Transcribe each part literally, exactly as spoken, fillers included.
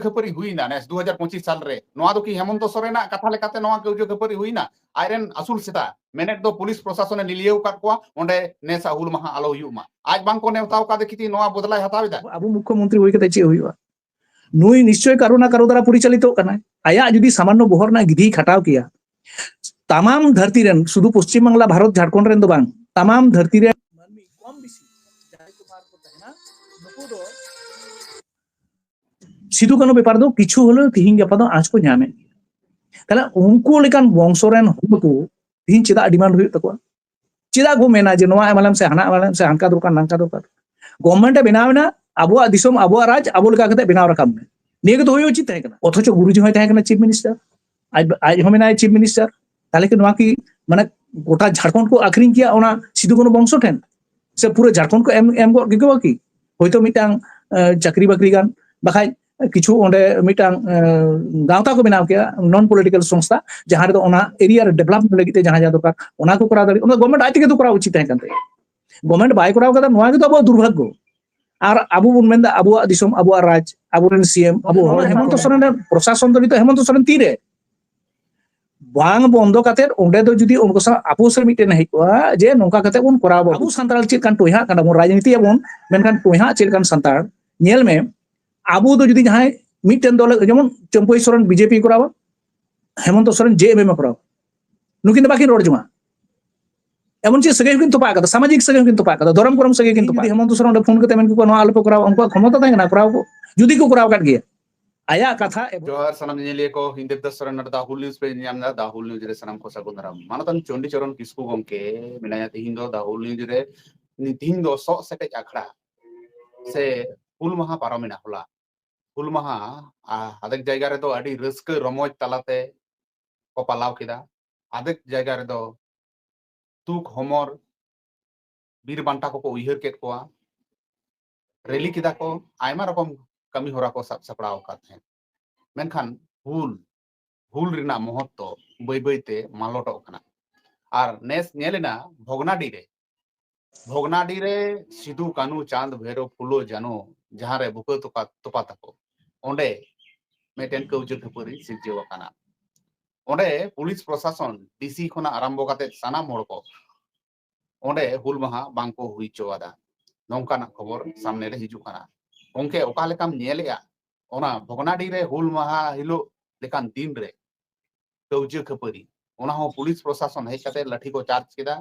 ᱠᱷᱟᱹᱯᱟᱹᱨᱤ ᱦᱩᱭᱱᱟ ᱱᱮᱥ ᱫᱩ ᱦᱟᱡᱟᱨ ᱯᱚᱸᱪᱤᱥ ᱥᱟᱞ ᱨᱮ, ᱱᱚᱣᱟ ᱫᱚ ᱠᱤ ᱦᱮᱢᱚᱱᱛᱚ ᱥᱚᱨᱮᱱᱟᱜ ᱠᱟᱛᱷᱟ ᱞᱮᱠᱟᱛᱮ ᱱᱚᱣᱟ ᱠᱟᱹᱣᱡᱟᱹ ᱠᱷᱟᱹᱯᱟᱹᱨᱤ ᱦᱩᱭᱱᱟ? ᱟᱡᱨᱮᱱ ᱟᱹᱥᱩᱞ ᱥᱮᱛᱟ ᱢᱮᱱᱮᱫ ᱫᱚ ᱯᱩᱞᱤᱥ ᱯᱨᱚᱥᱟᱥᱚᱱᱮ ᱞᱤᱞᱤᱭᱟᱹᱣ ᱟᱠᱟᱫ ᱠᱚᱣᱟ, ᱚᱸᱰᱮ ᱱᱮᱥᱟᱜ ᱦᱩᱞ ᱢᱟᱦᱟ ᱟᱞᱚ ᱦᱩᱭᱩᱜ ᱢᱟ᱾ ᱟᱡ ᱵᱟᱝ ᱠᱚ ᱱᱮᱣᱛᱟ ᱟᱠᱟᱫᱮ ᱠᱷᱟᱹᱛᱤᱨ ᱱᱚᱣᱟ ᱵᱚᱫᱞᱟᱭ ᱦᱟᱛᱟᱣ ᱮᱫᱟ᱾ ᱟᱵᱚ ᱢᱩᱠᱷᱭᱚᱢᱚᱱᱛᱨᱤ ᱦᱩᱭ ᱠᱟᱛᱮ ᱪᱮᱫ ᱦᱩᱭᱩᱜᱼᱟ? ᱱᱩᱭ ᱱᱤᱥᱪᱚᱭ ᱠᱟᱨᱚ ᱱᱟ ᱠᱟᱨᱚ ᱫᱟᱨᱟ ᱯᱚᱨᱤᱪᱟᱞᱤᱛᱚᱜ ᱠᱟᱱᱟᱭ᱾ ᱟᱭᱟᱜ ᱡᱩᱫᱤ ᱥᱟᱢᱟᱱᱱᱚ ᱵᱚᱦᱚᱜ ᱨᱮᱱᱟᱜ ᱜᱤᱫᱷᱤᱭ ᱠᱷᱟᱴᱟᱣ ᱠᱮᱭᱟ, ᱛᱟᱢᱟᱢ ᱫᱷᱟᱹᱨᱛᱤ ᱨᱮᱱ, ᱥᱩᱫᱷᱩ ᱯᱚᱥᱪᱤᱢ ᱵᱟᱝᱞᱟ, ᱵᱷᱟᱨᱚᱛ, ᱡᱷᱟᱲᱠᱷᱚᱸᱰ ᱨᱮᱱ ᱫᱚ ᱵᱟᱝ, ᱛᱟᱢᱟᱢ ᱫᱷᱟᱹᱨᱛᱤ ᱨᱮᱱ ᱢᱟᱹᱱᱢᱤ ᱠᱚᱢ ᱵᱮᱥᱤ ᱡᱟᱦᱟᱸᱭ ᱠᱚ ᱵᱟᱦᱨᱮ ᱠᱚ ᱛᱟᱦᱮᱱᱟ, ᱱᱩᱠᱩ ᱫᱚ ᱥᱤᱫᱩ ᱠᱟᱹᱱᱦᱩ ᱵᱮᱯᱟᱨ ᱫᱚ ᱠᱤᱪᱷᱩ ᱦᱚᱞᱮᱣ ᱛᱤᱦᱤᱧ ᱜᱟᱯᱟ ᱫᱚ ᱟᱸᱥ ᱠᱚ ᱧᱟᱢᱮᱫ ᱜᱮᱭᱟ᱾ ᱛᱟᱦᱞᱮ ᱩᱱᱠᱩ ᱞᱮᱠᱟᱱ ᱵᱚᱝᱥᱚ ᱨᱮᱱ ᱦᱚᱲ ᱠᱚ ᱛᱤᱦᱤᱧ ᱪᱮᱫᱟᱜ ᱰᱤᱢᱟᱱᱰ ᱦᱩᱭᱩᱜ ᱛᱟᱠᱚᱣᱟ? ᱪᱮᱫᱟᱜ ᱠᱚ ᱢᱮᱱᱟ ᱡᱮ ᱱᱚᱣᱟ ᱮᱢᱟᱞᱮᱢ ᱥᱮ, ᱦᱟᱱᱟ ᱮᱢᱟᱞᱮᱢ ᱥᱮ, ᱦᱟᱱᱠᱟ ᱫᱚᱨᱠᱟᱨ, ᱱᱟᱝᱠᱟ ᱫᱚᱨᱠᱟᱨ? ᱜᱚᱵᱷᱢᱮᱱᱴ ᱮ ᱵᱮᱱᱟᱣ ᱮᱱᱟ, ᱟᱵᱚᱣᱟᱜ ᱫᱤᱥᱚᱢ ᱟᱵᱚᱣᱟᱜ ᱨᱟᱡᱽ ᱟᱵᱚ ᱞᱮᱠᱟ ᱠᱟᱛᱮ ᱵᱮᱱᱟᱣ ᱨᱟᱠᱟᱵ ᱢᱮ, ᱱᱤᱭᱟᱹ ᱜᱮᱛᱚ ᱦᱩᱭ ᱩᱪᱤᱛ ᱛᱟᱦᱮᱸ ᱠᱟᱱᱟ᱾ ᱚᱛᱷᱚᱪᱚ ᱜᱩᱨᱩᱡᱤ ᱦᱚᱸᱭ ᱛᱟᱦᱮᱸ ᱠᱟᱱᱟ ᱪᱤᱯ ᱢᱤᱱᱤᱥᱴᱟᱨ, ᱟᱡ, ᱟᱡ ᱦᱚᱸ ᱢᱮᱱᱟᱭ ᱪᱤᱯ ᱢᱤᱱᱤᱥᱴᱟᱨ᱾ ᱛᱟᱦᱞᱮ ᱠᱤ ᱱᱚᱣᱟ ᱠᱤ, ᱢᱟᱱᱮ, ᱜᱚᱴᱟ ᱡᱷᱟᱲᱠᱷᱚᱸᱰ ᱠᱚ ᱟᱹᱠᱷᱨᱤᱧ ᱠᱮᱭᱟ ᱚᱱᱟ ᱥᱤᱫᱩ ᱠᱟᱹᱱᱦᱩ ᱵᱚᱝᱥᱚ ᱴᱷᱮᱱ? ᱥᱮ ᱯᱩᱨᱟᱹ ᱡᱷᱟᱲᱠᱷᱚᱸᱰ ᱠᱚ ᱮᱢ, ᱮᱢ ᱜᱚᱫ ᱠᱮᱠᱚᱣᱟ ᱠᱤ? ᱦᱚᱭᱛᱳ ᱢᱤᱫᱴᱟᱝ, ᱮ, ᱪᱟᱹᱠᱨᱤ ᱵᱟᱹᱠᱨᱤ ᱜᱟᱱ, ᱵᱟᱠᱷᱟᱡ ᱠᱤᱪᱷᱩ ᱚᱸᱰᱮ ᱢᱤᱫᱴᱟᱝ, ᱮ, ᱜᱟᱶᱛᱟ ᱠᱚ ᱵᱮᱱᱟᱣ ᱠᱮᱭᱟ, ᱱᱚᱱ ᱯᱚᱞᱤᱴᱤᱠᱟᱞ ᱥᱚᱝᱥᱛᱷᱟ, ᱡᱟᱦᱟᱸ ᱨᱮᱫᱚ ᱚᱱᱟ ᱮᱨᱤᱭᱟ ᱨᱮ ᱰᱮᱵᱷᱞᱚᱯᱢᱮᱱᱴ ᱞᱟᱹᱜᱤᱫ ᱛᱮ ᱡᱟᱦᱟᱸ ᱡᱟᱦᱟᱸ ᱫᱚᱨᱠᱟᱨ, ᱚᱱᱟ ᱠᱚ ᱠᱚᱨᱟᱣ ᱫᱟᱲᱮᱭᱟᱜᱼᱟ᱾ ᱚᱱᱟ ᱜᱚᱵᱷᱢᱮᱱᱴ ᱟᱡ ᱛᱮᱜᱮ ᱛᱚ ᱠᱚᱨᱟᱣ ᱩᱪᱤᱛ ᱛᱟᱦᱮᱸ ᱠᱟᱱ ᱛᱟᱭᱟ᱾ ᱜᱚᱵᱷᱢᱮᱱᱴ ᱵᱟᱭ ᱠᱚᱨᱟᱣ ᱠᱟᱫᱟ, ᱱᱚᱣᱟ ᱜᱮᱛᱚ ᱟᱵᱚᱣᱟᱜ ᱫᱩᱨᱵᱷᱟᱜᱽᱜᱚ᱾ ᱟᱨ ᱟᱵᱚ ᱵᱚᱱ ᱢᱮᱱᱫᱟ ᱟᱵᱚᱣᱟᱜ ᱫᱤᱥᱚᱢ, ᱟᱵᱚᱣᱟᱜ ᱨᱟᱡᱽ, ᱟᱵᱚᱨᱮᱱ ᱥᱤ ᱮᱢ, ᱟᱵᱚ ᱦᱚᱲ᱾ ᱦᱮᱢᱚᱱᱛᱚ ᱥᱚᱨᱮᱱ ᱨᱮᱱ ᱯᱨᱚᱥᱟᱥᱚᱱ ᱫᱚ ᱱᱤᱛᱚᱜ ᱦᱮᱢᱚᱱᱛᱚ ᱥᱚᱨᱮᱱ ᱛᱤᱨᱮ? ᱵᱟᱝ ᱵᱚᱱᱫᱚ ᱠᱟᱛᱮ ᱚᱸᱰᱮ ᱫᱚ ᱡᱩᱫᱤ ᱩᱱᱠᱩ ᱥᱟᱶ ᱟᱯᱳᱥ ᱨᱮ ᱢᱤᱫᱴᱮᱱ ᱦᱮᱡ ᱠᱚᱜᱼᱟ ᱡᱮ ᱱᱚᱝᱠᱟ ᱠᱟᱛᱮ ᱵᱚᱱ ᱠᱚᱨᱟᱣ, ᱟᱵᱚ ᱥᱟᱱᱛᱟᱲ ᱪᱮᱫ ᱞᱮᱠᱟᱱ ᱴᱚᱭᱦᱟᱜ ᱠᱟᱱᱟ ᱵᱚᱱ, ᱨᱟᱡᱽᱱᱤᱛᱤ ᱟᱵᱚᱱ, ᱢᱮᱱᱠᱷᱟᱱ ᱴᱚᱭᱦᱟᱜ ᱪᱮᱫ ᱞᱮᱠᱟᱱ ᱥᱟᱱᱛᱟᱲ? ᱧᱮᱞ ᱢᱮ, ᱟᱵᱚ ᱫᱚ ᱡᱩᱫᱤ ᱡᱟᱦᱟᱸᱭ ᱢᱤᱫᱴᱮᱱ ᱫᱚᱞ, ᱡᱮᱢᱚᱱ ᱪᱟᱹᱢᱯᱟᱹᱭ ᱥᱚᱨᱮᱱ ᱵᱤᱡᱮᱯᱤ ᱠᱚᱨᱟᱣᱟ, ᱦᱮᱢᱚᱱᱛᱚ ᱥᱚᱨᱮᱱ ᱡᱮ ᱮᱢ ᱮᱢ ᱮ ᱠᱚᱨᱟᱣᱟ, ᱱᱩᱠᱤᱱ ᱫᱚ ᱵᱟᱠᱤᱱ ᱨᱚᱲ ᱡᱚᱝᱟ᱾ ᱮᱢᱚᱱ ᱪᱮᱫ ᱥᱟᱹᱜᱟᱹᱭ ᱦᱚᱸᱠᱤᱱ ᱛᱚᱯᱟᱜ ᱠᱟᱫᱟ, ᱥᱟᱢᱟᱡᱤᱠ ᱥᱟᱹᱜᱟᱹᱭ ᱦᱚᱸᱠᱤᱱ ᱛᱚᱯᱟᱜ ᱠᱟᱫᱟ, ᱫᱷᱚᱨᱚᱢ ᱠᱚᱨᱚᱢ ᱥᱟᱹᱜᱟᱹᱭ ᱠᱤᱱ ᱛᱚᱯᱟᱜ ᱠᱟᱫᱟ᱾ ᱦᱮᱢᱚᱱᱛᱚ ᱥᱚᱨᱮᱱ ᱚᱸᱰᱮ ᱯᱷᱳᱱ ᱠᱟᱛᱮ ᱢᱮᱱ ᱠᱮᱠᱚᱣᱟ, "ᱱᱚᱣᱟ ᱟᱞᱚᱯᱮ ᱠᱚᱨᱟᱣᱟ", ᱩᱱᱠᱩᱣᱟᱜ ᱠᱷᱚᱢᱚᱛᱟ ᱛᱟᱦᱮᱸ ᱠᱟᱱᱟ, ᱠᱚᱨᱟᱣ ᱠᱚ, ᱡᱩᱫᱤ ᱠᱚ ᱠᱚᱨᱟᱣ ᱠᱟᱫ ᱜᱮᱭᱟ᱾ ᱟᱭᱟᱜ ᱠᱟᱛᱷᱟ ᱮᱵᱚᱝ ᱡᱚᱦᱟᱨ ᱥᱟᱱᱟᱢ ᱧᱮᱧᱮᱞᱤᱭᱟᱹ ᱠᱚ, ᱤᱧ ᱫᱮᱵᱫᱟᱥ ᱥᱚᱨᱮᱱ ᱱᱚᱰᱮ ᱫᱟ ᱦᱩᱞ ᱱᱤᱭᱩᱡᱽ ᱯᱮ ᱧᱮᱞ ᱧᱟᱢ ᱮᱫᱟ᱾ ᱫᱟ ᱦᱩᱞ ᱱᱤᱭᱩᱡᱽ ᱨᱮ ᱥᱟᱱᱟᱢ ᱠᱚ ᱥᱟᱹᱜᱩᱱ ᱫᱟᱨᱟᱢ᱾ ᱢᱟᱱᱚᱛᱟᱱ ᱪᱚᱱᱰᱤ ᱪᱚᱨᱚᱱ ᱠᱤᱥᱠᱩ ᱜᱚᱢᱠᱮ ᱢᱮᱱᱟᱭᱟ ᱛᱤᱦᱤᱧ ᱫᱚ ᱫᱟ ᱦᱩᱞ ᱱᱤᱭᱩᱡᱽ ᱨᱮ᱾ ᱛᱤᱦᱤᱧ ᱫᱚ ᱥᱚᱜ ᱥᱮᱴᱮᱡ ᱟᱠᱷᱲᱟ ᱥᱮ ᱦᱩᱞ ᱢᱟᱦᱟ ᱯᱟᱨᱚᱢᱮᱱᱟ ᱦᱚᱞᱟ᱾ ᱦᱩᱞ ᱢᱟᱦᱟ, ᱟ, ᱟᱫᱷᱮᱠ ᱡᱟᱭᱜᱟ ᱨᱮᱫᱚ ᱟᱹᱰᱤ ᱨᱟᱹᱥᱠᱟᱹ ᱨᱚᱢᱚᱡᱽ ᱛᱟᱞᱟᱛᱮ ᱠᱚ ᱯᱟᱞᱟᱣ ᱠᱮᱫᱟ, ᱟᱫᱷᱮᱠ ᱡᱟᱭᱜᱟ ᱨᱮᱫᱚ ᱫᱩᱠ ᱦᱚᱢᱚᱨ ᱵᱤᱨ ᱵᱟᱱᱴᱟ ᱠᱚᱠᱚ ᱩᱭᱦᱟᱹᱨ ᱠᱮᱫ ᱠᱚᱣᱟ, ᱨᱮᱞᱤ ᱠᱮᱫᱟ ᱠᱚ, ᱟᱭᱢᱟ ᱨᱚᱠᱚᱢ ᱠᱟᱹᱢᱤ ᱦᱚᱨᱟ ᱠᱚ ᱥᱟᱵ ᱥᱟᱯᱲᱟᱣ ᱟᱠᱟᱫ ᱛᱟᱦᱮᱸᱫ᱾ ᱢᱮᱱᱠᱷᱟᱱ ᱦᱩᱞ, ᱦᱩᱞ ᱨᱮᱱᱟᱜ ᱢᱚᱦᱚᱛᱛᱚ ᱵᱟᱹᱭ ᱵᱟᱹᱭ ᱛᱮ ᱢᱟᱞᱚᱴᱚᱜ ᱠᱟᱱᱟ᱾ ᱟᱨ ᱱᱮᱥ ᱧᱮᱞ ᱮᱱᱟ ᱵᱷᱚᱜᱽᱱᱟᱰᱤ ᱨᱮ, ᱵᱷᱚᱜᱽᱱᱟᱰᱤ ᱨᱮ ᱥᱤᱫᱩ, ᱠᱟᱹᱱᱩ, ᱪᱟᱸᱫᱽ, ᱵᱷᱟᱭᱨᱳ, ᱯᱷᱩᱞᱳ, ᱡᱷᱟᱱᱳ ᱡᱟᱦᱟᱸ ᱨᱮ ᱵᱩᱠᱟᱹ ᱛᱚᱯᱟ, ᱛᱚᱯᱟ ᱛᱟᱠᱚ, ᱚᱸᱰᱮ ᱢᱤᱫᱴᱮᱱ ᱠᱟᱹᱣᱡᱟᱹ ᱠᱷᱟᱹᱯᱟᱹᱨᱤ ᱥᱤᱨᱡᱟᱹᱣ ᱟᱠᱟᱱᱟ᱾ ᱚᱸᱰᱮ ᱯᱩᱞᱤᱥ ᱯᱨᱚᱥᱟᱥᱚᱱ, ᱰᱤᱥᱤ ᱠᱷᱚᱱᱟᱜ ᱟᱨᱟᱢᱵᱚ ᱠᱟᱛᱮ ᱥᱟᱱᱟᱢ ᱦᱚᱲ ᱠᱚ ᱚᱸᱰᱮ ᱦᱩᱞ ᱢᱟᱦᱟ ᱵᱟᱝ ᱠᱚ ᱦᱩᱭ ᱦᱚᱪᱚᱣᱟᱫᱟ, ᱱᱚᱝᱠᱟᱱᱟᱜ ᱠᱷᱚᱵᱚᱨ ᱥᱟᱢᱱᱮ ᱨᱮ ᱦᱤᱡᱩᱜ ᱠᱟᱱᱟ᱾ ᱜᱚᱝᱠᱮ, ᱚᱠᱟ ᱞᱮᱠᱟᱢ ᱧᱮᱞᱮᱜᱼᱟ ᱚᱱᱟ ᱵᱷᱚᱜᱽᱱᱟᱰᱤ ᱨᱮ ᱦᱩᱞ ᱢᱟᱦᱟ ᱦᱤᱞᱳᱜ ᱞᱮᱠᱟᱱ ᱫᱤᱱ ᱨᱮ ᱠᱟᱹᱣᱡᱟᱹ ᱠᱷᱟᱹᱯᱟᱹᱨᱤ, ᱚᱱᱟ ᱦᱚᱸ ᱯᱩᱞᱤᱥ ᱯᱨᱚᱥᱟᱥᱚᱱ ᱦᱮᱡ ᱠᱟᱛᱮ ᱞᱟᱴᱷᱤ ᱠᱚ ᱪᱟᱨᱡᱽ ᱠᱮᱫᱟ,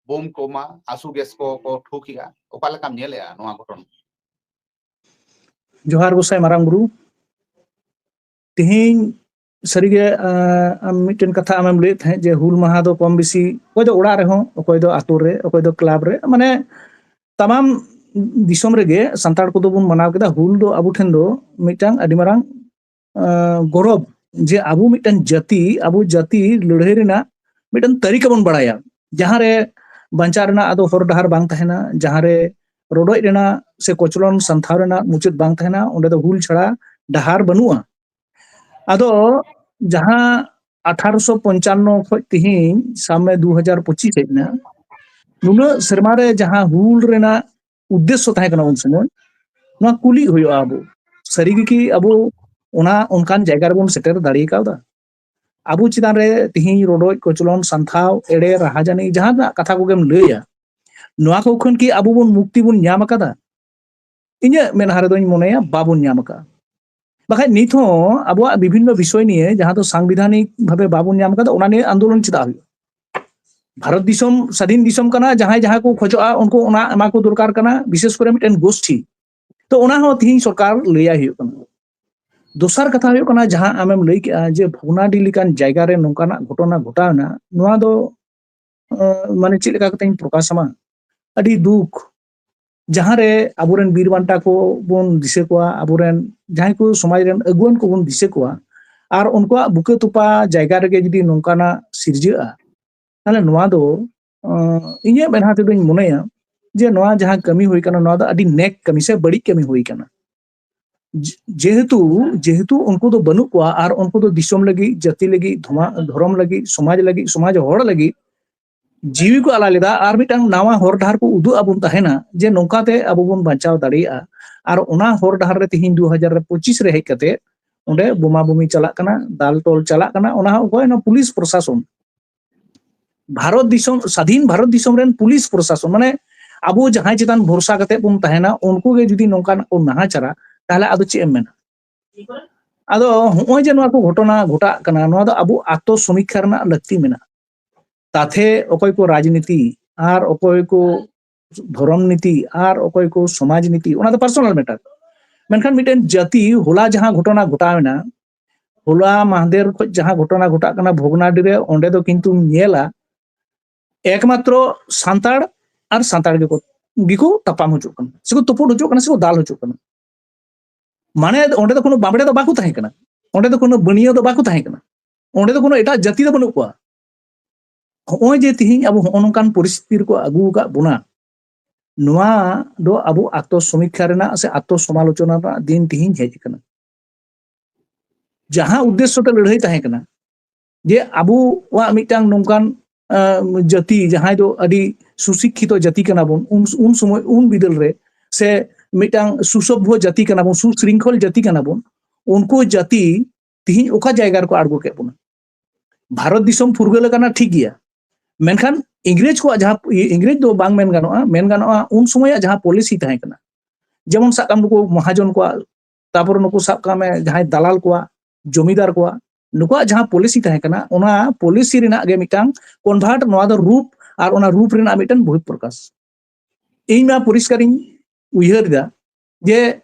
ᱵᱳᱢ ᱠᱚ ᱢᱟ ᱟᱥᱩ ᱜᱮᱥ ᱠᱚ ᱠᱚ ᱴᱷᱩᱠᱮᱜᱼᱟ? ᱚᱠᱟ ᱞᱮᱠᱟᱢ ᱧᱮᱞᱮᱜᱼᱟ ᱱᱚᱣᱟ ᱜᱷᱚᱴᱚᱱᱟ? ᱡᱚᱦᱟᱨ ᱜᱚᱸᱥᱟᱭ ᱢᱟᱨᱟᱝ ᱵᱩᱨᱩ᱾ ᱛᱮᱦᱮᱧ ᱥᱟᱹᱨᱤᱜᱮ, ᱟᱸ, ᱟᱢ ᱢᱤᱫᱴᱮᱱ ᱠᱟᱛᱷᱟ ᱟᱢᱮᱢ ᱞᱟᱹᱭᱮᱫ ᱛᱟᱦᱮᱸᱫ ᱡᱮ ᱦᱩᱞ ᱢᱟᱦᱟ ᱫᱚ ᱠᱚᱢ ᱵᱮᱥᱤ ᱚᱠᱚᱭ ᱫᱚ ᱚᱲᱟᱜ ᱨᱮᱦᱚᱸ, ᱚᱠᱚᱭ ᱫᱚ ᱟᱛᱳ ᱨᱮ, ᱚᱠᱚᱭ ᱫᱚ ᱠᱞᱟᱵᱽ ᱨᱮ, ᱢᱟᱱᱮ ᱛᱟᱢᱟᱢ ᱫᱤᱥᱚᱢ ᱨᱮᱜᱮ ᱥᱟᱱᱛᱟᱲ ᱠᱚᱫᱚ ᱵᱚᱱ ᱢᱟᱱᱟᱣ ᱠᱮᱫᱟ᱾ ᱦᱩᱞ ᱫᱚ ᱟᱵᱚ ᱴᱷᱮᱱ ᱫᱚ ᱢᱤᱫᱴᱟᱝ ᱟᱹᱰᱤ ᱢᱟᱨᱟᱝ, ᱟᱸ, ᱜᱚᱨᱚᱵᱽ ᱡᱮ ᱟᱵᱚ ᱢᱤᱫᱴᱟᱝ ᱡᱟᱹᱛᱤ, ᱟᱵᱚ ᱡᱟᱹᱛᱤ ᱞᱟᱹᱲᱦᱟᱹᱭ ᱨᱮᱱᱟᱜ ᱢᱤᱫᱴᱟᱝ ᱛᱟᱹᱨᱤᱠᱟ ᱵᱚᱱ ᱵᱟᱲᱟᱭᱟ, ᱡᱟᱦᱟᱸᱨᱮ ᱵᱟᱧᱪᱟᱣ ᱨᱮᱱᱟᱜ ᱟᱫᱚ ᱦᱚᱨ ᱰᱟᱦᱟᱨ ᱵᱟᱝ ᱛᱟᱦᱮᱱᱟ, ᱡᱟᱦᱟᱸᱨᱮ ᱨᱚᱰᱚᱡ ᱨᱮᱱᱟᱜ ᱥᱮ ᱠᱚᱪᱞᱚᱱ ᱥᱟᱱᱛᱷᱟᱣ ᱨᱮᱱᱟᱜ ᱢᱩᱪᱟᱹᱫ ᱵᱟᱝ ᱛᱟᱦᱮᱱᱟ, ᱚᱸᱰᱮ ᱫᱚ ᱦᱩᱞ ᱪᱷᱟᱲᱟ ᱰᱟᱦᱟᱨ ᱵᱟᱹᱱᱩᱜᱼᱟ᱾ ᱟᱫᱚ ᱡᱟᱦᱟᱸ ᱟᱴᱷᱟᱨᱚᱥᱚ ᱯᱚᱧᱪᱟᱱᱱᱚ ᱠᱷᱚᱱ ᱛᱤᱦᱤᱧ ᱥᱟᱵ ᱢᱮ ᱫᱩ ᱦᱟᱡᱟᱨ ᱯᱚᱸᱪᱤᱥ ᱦᱮᱡ ᱮᱱᱟ, ᱱᱩᱱᱟᱹᱜ ᱥᱮᱨᱢᱟ ᱨᱮ ᱡᱟᱦᱟᱸ ᱦᱩᱞ ᱨᱮᱱᱟᱜ ᱩᱫᱽᱫᱮᱥᱥᱚ ᱛᱟᱦᱮᱸ ᱠᱟᱱᱟ ᱩᱱ ᱥᱚᱢᱚᱭ, ᱱᱚᱣᱟ ᱠᱩᱞᱤ ᱦᱩᱭᱩᱜᱼᱟ ᱟᱵᱚ, ᱥᱟᱹᱨᱤ ᱜᱮ ᱠᱤ ᱟᱵᱚ ᱚᱱᱟ ᱚᱱᱠᱟᱱ ᱡᱟᱭᱜᱟ ᱨᱮᱵᱚᱱ ᱥᱮᱴᱮᱨ ᱫᱟᱲᱮ ᱠᱟᱣᱫᱟ? ᱟᱵᱚ ᱪᱮᱛᱟᱱ ᱨᱮ ᱛᱤᱦᱤᱧ ᱨᱚᱰᱚᱡ ᱠᱚᱪᱞᱚᱱ, ᱥᱟᱱᱛᱷᱟᱣ, ᱮᱲᱮ, ᱨᱟᱦᱟᱡᱟᱹᱱᱤ, ᱡᱟᱦᱟᱸ ᱨᱮᱱᱟᱜ ᱠᱟᱛᱷᱟ ᱠᱚᱜᱮᱢ ᱞᱟᱹᱭᱟ, ᱱᱚᱣᱟ ᱠᱚ ᱠᱷᱚᱱ ᱠᱤ ᱟᱵᱚ ᱵᱚᱱ ᱢᱩᱠᱛᱤ ᱵᱚᱱ ᱧᱟᱢ ᱟᱠᱟᱫᱟ? ᱤᱧᱟᱹᱜ ᱢᱮᱫᱦᱟ ᱨᱮᱫᱚᱧ ᱢᱚᱱᱮᱭᱟ ᱵᱟᱵᱚᱱ ᱧᱟᱢ ᱟᱠᱟᱫᱟ᱾ ᱵᱟᱠᱷᱟᱡ ᱱᱤᱛ ᱦᱚᱸ ᱟᱵᱚᱣᱟᱜ ᱵᱤᱵᱷᱤᱱᱱᱚ ᱵᱤᱥᱚᱭ ᱱᱤᱭᱮ ᱡᱟᱦᱟᱸ ᱫᱚ ᱥᱟᱝᱵᱤᱫᱷᱟᱱᱤᱠ ᱵᱷᱟᱵᱮ ᱵᱟᱵᱚᱱ ᱧᱟᱢ ᱟᱠᱟᱫᱟ, ᱚᱱᱟ ᱱᱤᱭᱮ ᱟᱱᱫᱳᱞᱚᱱ ᱪᱮᱫᱟᱜ ᱦᱩᱭᱩᱜᱼᱟ? ᱵᱷᱟᱨᱚᱛ ᱫᱤᱥᱚᱢ ᱥᱟᱫᱷᱤᱱ ᱫᱤᱥᱚᱢ ᱠᱟᱱᱟ, ᱡᱟᱦᱟᱸᱭ ᱡᱟᱦᱟᱸ ᱠᱚ ᱠᱷᱚᱡᱚᱜᱼᱟ ᱩᱱᱠᱩ ᱚᱱᱟ ᱮᱢᱟ ᱠᱚ ᱫᱚᱨᱠᱟᱨ ᱠᱟᱱᱟ, ᱵᱤᱥᱮᱥ ᱠᱚᱨᱮ ᱢᱤᱫᱴᱮᱱ ᱜᱳᱥᱴᱷᱤ᱾ ᱛᱚ ᱚᱱᱟ ᱦᱚᱸ ᱛᱤᱦᱤᱧ ᱥᱚᱨᱠᱟᱨ ᱞᱟᱹᱭᱟᱭ ᱦᱩᱭᱩᱜ ᱠᱟᱱᱟ᱾ ᱫᱚᱥᱟᱨ ᱠᱟᱛᱷᱟ ᱦᱩᱭᱩᱜ ᱠᱟᱱᱟ, ᱡᱟᱦᱟᱸ ᱟᱢᱮᱢ ᱞᱟᱹᱭ ᱠᱮᱜᱼᱟ ᱡᱮ ᱵᱷᱚᱜᱽᱱᱟᱰᱤ ᱞᱮᱠᱟᱱ ᱡᱟᱭᱜᱟ ᱨᱮ ᱱᱚᱝᱠᱟᱱᱟᱜ ᱜᱷᱚᱴᱚᱱᱟ ᱜᱷᱚᱴᱟᱣ ᱮᱱᱟ, ᱱᱚᱣᱟ ᱫᱚ, ᱟᱸ, ᱢᱟᱱᱮ ᱪᱮᱫ ᱞᱮᱠᱟ ᱠᱟᱛᱮᱧ ᱯᱨᱚᱠᱟᱥ ᱟᱢᱟ? ᱟᱹᱰᱤ ᱫᱩᱠ᱾ ᱡᱟᱦᱟᱸ ᱨᱮ ᱟᱵᱚᱨᱮᱱ ᱵᱤᱨ ᱵᱟᱱᱴᱟ ᱠᱚ ᱵᱚᱱ ᱫᱤᱥᱟᱹ ᱠᱚᱣᱟ, ᱟᱵᱚᱨᱮᱱ ᱡᱟᱦᱟᱸᱭ ᱠᱚ ᱥᱚᱢᱟᱡᱽ ᱨᱮᱱ ᱟᱹᱜᱩᱣᱟᱹᱱ ᱠᱚᱵᱚᱱ ᱫᱤᱥᱟᱹ ᱠᱚᱣᱟ, ᱟᱨ ᱩᱱᱠᱩᱣᱟᱜ ᱵᱩᱠᱟᱹ ᱛᱚᱯᱟ ᱡᱟᱭᱜᱟ ᱨᱮᱜᱮ ᱡᱩᱫᱤ ᱱᱚᱝᱠᱟᱱᱟᱜ ᱥᱤᱨᱡᱟᱹᱜᱼᱟ, ᱛᱟᱦᱞᱮ ᱱᱚᱣᱟ ᱫᱚ, ᱟᱸ, ᱤᱧᱟᱹᱜ ᱢᱮᱫᱦᱟ ᱛᱮᱫᱚᱧ ᱢᱚᱱᱮᱭᱟ ᱡᱮ ᱱᱚᱣᱟ ᱡᱟᱦᱟᱸ ᱠᱟᱹᱢᱤ ᱦᱩᱭ ᱠᱟᱱᱟ, ᱱᱚᱣᱟ ᱫᱚ ᱟᱹᱰᱤ ᱱᱮᱠ ᱠᱟᱹᱢᱤ ᱥᱮ ᱵᱟᱹᱲᱤᱡ ᱠᱟᱹᱢᱤ ᱦᱩᱭ ᱠᱟᱱᱟ᱾ ᱡᱮ-, ᱡᱮᱦᱮᱛᱩ, ᱡᱮᱦᱮᱛᱩ ᱩᱱᱠᱩ ᱫᱚ ᱵᱟᱹᱱᱩᱜ ᱠᱚᱣᱟ ᱟᱨ ᱩᱱᱠᱩ ᱫᱚ ᱫᱤᱥᱚᱢ ᱞᱟᱹᱜᱤᱫ, ᱡᱟᱹᱛᱤ ᱞᱟᱹᱜᱤᱫ, ᱫᱷᱚᱢᱟ-, ᱫᱷᱚᱨᱚᱢ ᱞᱟᱹᱜᱤᱫ, ᱥᱚᱢᱟᱡᱽ ᱞᱟᱹᱜᱤᱫ, ᱥᱚᱢᱟᱡᱽ ᱦᱚᱲ ᱞᱟᱹᱜᱤᱫ ᱡᱤᱣᱤ ᱠᱚ ᱟᱞᱟᱭ ᱞᱮᱫᱟ, ᱟᱨ ᱢᱤᱫᱴᱟᱝ ᱱᱟᱣᱟ ᱦᱚᱨ ᱰᱟᱦᱟᱨ ᱠᱚ ᱩᱫᱩᱜ ᱟᱵᱚᱱ ᱛᱟᱦᱮᱱᱟ ᱡᱮ ᱱᱚᱝᱠᱟᱛᱮ ᱟᱵᱚ ᱵᱚᱱ ᱵᱟᱧᱪᱟᱣ ᱫᱟᱲᱮᱭᱟᱜᱼᱟ᱾ ᱟᱨ ᱚᱱᱟ ᱦᱚᱨ ᱰᱟᱦᱟᱨ ᱨᱮ ᱛᱮᱦᱮᱧ ᱫᱩ ᱦᱟᱡᱟᱨ ᱯᱚᱸᱪᱤᱥ ᱨᱮ ᱦᱮᱡ ᱠᱟᱛᱮ ᱚᱸᱰᱮ ᱵᱳᱢᱟ ᱵᱳᱢᱤ ᱪᱟᱞᱟᱜ ᱠᱟᱱᱟ, ᱫᱟᱞ ᱛᱚᱞ ᱪᱟᱞᱟᱜ ᱠᱟᱱᱟ, ᱚᱱᱟ ᱦᱚᱸ ᱚᱠᱚᱭ? ᱚᱱᱟ ᱯᱩᱞᱤᱥ ᱯᱨᱚᱥᱟᱥᱚᱱ᱾ ᱵᱷᱟᱨᱚᱛ ᱫᱤᱥᱚᱢ, ᱥᱟᱫᱷᱤᱱ ᱵᱷᱟᱨᱚᱛ ᱫᱤᱥᱚᱢ ᱨᱮᱱ ᱯᱩᱞᱤᱥ ᱯᱨᱚᱥᱟᱥᱚᱱ, ᱢᱟᱱᱮ ᱟᱵᱚ ᱡᱟᱦᱟᱸᱭ ᱪᱮᱛᱟᱱ ᱵᱷᱚᱨᱥᱟ ᱠᱟᱛᱮ ᱵᱚᱱ ᱛᱟᱦᱮᱱᱟ, ᱩᱱᱠᱩ ᱜᱮ ᱡᱩᱫᱤ ᱱᱚᱝᱠᱟᱱᱟᱜ ᱠᱚ ᱱᱟᱦᱟᱪᱟᱨᱟ, ᱛᱟᱦᱞᱮ ᱟᱫᱚ ᱪᱮᱫ ᱮᱢ ᱢᱮᱱᱟ? ᱟᱫᱚ ᱦᱚᱸᱜᱼᱚᱭ ᱡᱮ ᱱᱚᱣᱟ ᱠᱚ ᱜᱷᱚᱴᱚᱱᱟ ᱜᱷᱚᱴᱟᱜ ᱠᱟᱱᱟ, ᱱᱚᱣᱟ ᱫᱚ ᱟᱵᱚ ᱟᱛᱚ ᱥᱚᱢᱤᱠᱠᱷᱟ ᱨᱮᱱᱟᱜ ᱞᱟᱹᱠᱛᱤ ᱢᱮᱱᱟᱜᱼᱟ᱾ ᱛᱟᱛᱷᱮ ᱚᱠᱚᱭ ᱠᱚ ᱨᱟᱡᱽᱱᱤᱛᱤ ᱟᱨ ᱚᱠᱚᱭ ᱠᱚ ᱫᱷᱚᱨᱚᱢ ᱱᱤᱛᱤ ᱟᱨ ᱚᱠᱚᱭ ᱠᱚ ᱥᱚᱢᱟᱡᱽ ᱱᱤᱛᱤ, ᱚᱱᱟ ᱫᱚ ᱯᱟᱨᱥᱚᱱᱟᱞ ᱢᱮᱴᱟᱨ᱾ ᱢᱮᱱᱠᱷᱟᱱ ᱢᱤᱫᱴᱮᱱ ᱡᱟᱹᱛᱤ ᱦᱚᱞᱟ ᱡᱟᱦᱟᱸ ᱜᱷᱚᱴᱚᱱᱟ ᱜᱷᱚᱴᱟᱣ ᱮᱱᱟ, ᱦᱚᱞᱟ ᱢᱟᱦᱫᱮᱨ ᱠᱷᱚᱱ ᱡᱟᱦᱟᱸ ᱜᱷᱚᱴᱚᱱᱟ ᱜᱷᱚᱴᱟᱜ ᱠᱟᱱᱟ ᱵᱷᱚᱜᱽᱱᱟᱰᱤ ᱨᱮ, ᱚᱸᱰᱮ ᱫᱚ ᱠᱤᱱᱛᱩᱢ ᱧᱮᱞᱟ ᱮᱠᱢᱟᱛᱨᱚ ᱥᱟᱱᱛᱟᱲ ᱟᱨ ᱥᱟᱱᱛᱟᱲ ᱜᱮᱠᱚ, ᱜᱮᱠᱚ ᱛᱟᱯᱟᱢ ᱦᱚᱪᱚᱜ ᱠᱟᱱᱟ, ᱥᱮᱠᱚ ᱛᱩᱯᱩᱫ ᱦᱚᱪᱚᱜ ᱠᱟᱱᱟ, ᱥᱮᱠᱚ ᱫᱟᱞ ᱦᱚᱪᱚᱜ ᱠᱟᱱᱟ᱾ ᱢᱟᱱᱮ ᱚᱸᱰᱮ ᱫᱚ ᱠᱳᱱᱳ ᱵᱟᱸᱵᱽᱲᱮ ᱫᱚ ᱵᱟᱠᱚ ᱛᱟᱦᱮᱸ ᱠᱟᱱᱟ, ᱚᱸᱰᱮ ᱫᱚ ᱠᱳᱱᱳ ᱵᱟᱹᱱᱤᱭᱟᱹ ᱫᱚ ᱵᱟᱠᱚ ᱛᱟᱦᱮᱸ ᱠᱟᱱᱟ, ᱚᱸᱰᱮ ᱫᱚ ᱠᱳᱱᱳ ᱮᱴᱟᱜ ᱡᱟᱹᱛᱤ ᱫᱚ ᱵᱟᱹᱱᱩᱜ ᱠᱚᱣᱟ᱾ ᱦᱚᱸᱜᱼᱚᱭ ᱡᱮ ᱛᱤᱦᱤᱧ ᱟᱵᱚ ᱦᱚᱸᱜᱼᱚ ᱱᱚᱝᱠᱟᱱ ᱯᱚᱨᱤᱥᱛᱷᱤᱛᱤ ᱨᱮᱠᱚ ᱟᱹᱜᱩ ᱟᱠᱟᱫ ᱵᱚᱱᱟ, ᱱᱚᱣᱟ ᱫᱚ ᱟᱵᱚ ᱟᱛᱚ ᱥᱚᱢᱤᱠᱠᱷᱟ ᱨᱮᱱᱟᱜ ᱥᱮ ᱟᱛᱚ ᱥᱚᱢᱟᱞᱳᱪᱚᱱᱟ ᱨᱮᱱᱟᱜ ᱫᱤᱱ ᱛᱤᱦᱤᱧ ᱦᱮᱡ ᱟᱠᱟᱱᱟ᱾ ᱡᱟᱦᱟᱸ ᱩᱫᱽᱫᱮᱥᱥᱚ ᱛᱮ ᱞᱟᱹᱲᱦᱟᱹᱭ ᱛᱟᱦᱮᱸ ᱠᱟᱱᱟ, ᱡᱮ ᱟᱵᱚᱣᱟᱜ ᱢᱤᱫᱴᱟᱝ ᱱᱚᱝᱠᱟᱱ, ᱟᱸ, ᱡᱟᱹᱛᱤ ᱡᱟᱦᱟᱸᱭ ᱫᱚ ᱟᱹᱰᱤ ᱥᱩᱥᱤᱠᱠᱷᱤᱛᱚ ᱡᱟᱹᱛᱤ ᱠᱟᱱᱟ ᱵᱚᱱ, ᱩᱱ, ᱩᱱ ᱥᱚᱢᱚᱭ, ᱩᱱ ᱵᱤᱫᱟᱹᱞ ᱨᱮ, ᱥᱮ ᱢᱤᱫᱴᱟᱝ ᱥᱩᱥᱚᱵᱷᱵᱷᱚ ᱡᱟᱹᱛᱤ ᱠᱟᱱᱟ ᱵᱚᱱ, ᱥᱩᱥᱨᱤᱝᱠᱷᱚᱞ ᱡᱟᱹᱛᱤ ᱠᱟᱱᱟ ᱵᱚᱱ, ᱩᱱᱠᱩ ᱡᱟᱹᱛᱤ ᱛᱤᱦᱤᱧ ᱚᱠᱟ ᱡᱟᱭᱜᱟ ᱨᱮᱠᱚ ᱟᱬᱜᱚ ᱠᱮᱫ ᱵᱚᱱᱟ? ᱵᱷᱟᱨᱚᱛ ᱫᱤᱥᱚᱢ ᱯᱷᱩᱨᱜᱟᱹᱞ ᱟᱠᱟᱱᱟ, ᱴᱷᱤᱠ ᱜᱮᱭᱟ, ᱢᱮᱱᱠᱷᱟᱱ ᱤᱝᱨᱮᱡᱽ ᱠᱚᱣᱟᱜ ᱡᱟᱦᱟᱸ, ᱤᱝᱨᱮᱡᱽ ᱫᱚ ᱵᱟᱝ ᱢᱮᱱ ᱜᱟᱱᱚᱜᱼᱟ, ᱢᱮᱱ ᱜᱟᱱᱚᱜᱼᱟ ᱩᱱ ᱥᱚᱢᱚᱭᱟᱜ ᱡᱟᱦᱟᱸ ᱯᱚᱞᱤᱥᱤ ᱛᱟᱦᱮᱸ ᱠᱟᱱᱟ, ᱡᱮᱢᱚᱱ ᱥᱟᱵ ᱠᱟᱜ ᱢᱮ ᱱᱩᱠᱩ ᱢᱚᱦᱟᱡᱚᱱ ᱠᱚᱣᱟᱜ, ᱛᱟᱨᱯᱚᱨᱮ ᱱᱩᱠᱩ ᱥᱟᱵ ᱠᱟᱜ ᱢᱮ ᱡᱟᱦᱟᱸᱭ ᱫᱟᱞᱟᱞ ᱠᱚᱣᱟᱜ, ᱡᱚᱢᱤᱫᱟᱨ ᱠᱚᱣᱟᱜ, ᱱᱩᱠᱩᱣᱟᱜ ᱡᱟᱦᱟᱸ ᱯᱚᱞᱤᱥᱤ ᱛᱟᱦᱮᱸ ᱠᱟᱱᱟ, ᱚᱱᱟ ᱯᱚᱞᱤᱥᱤ ᱨᱮᱱᱟᱜ ᱜᱮ ᱢᱤᱫᱴᱟᱝ ᱠᱚᱱᱵᱷᱟᱨᱴ, ᱱᱚᱣᱟ ᱫᱚ ᱨᱩᱯ, ᱟᱨ ᱚᱱᱟ ᱨᱩᱯ ᱨᱮᱱᱟᱜ ᱢᱤᱫᱴᱟᱝ ᱵᱚᱦᱤᱯᱨᱚᱠᱟᱥ᱾ ᱤᱧ ᱢᱟ ᱯᱚᱨᱤᱥᱠᱟᱨᱤᱧ ᱩᱭᱦᱟᱹᱨ ᱮᱫᱟ ᱡᱮ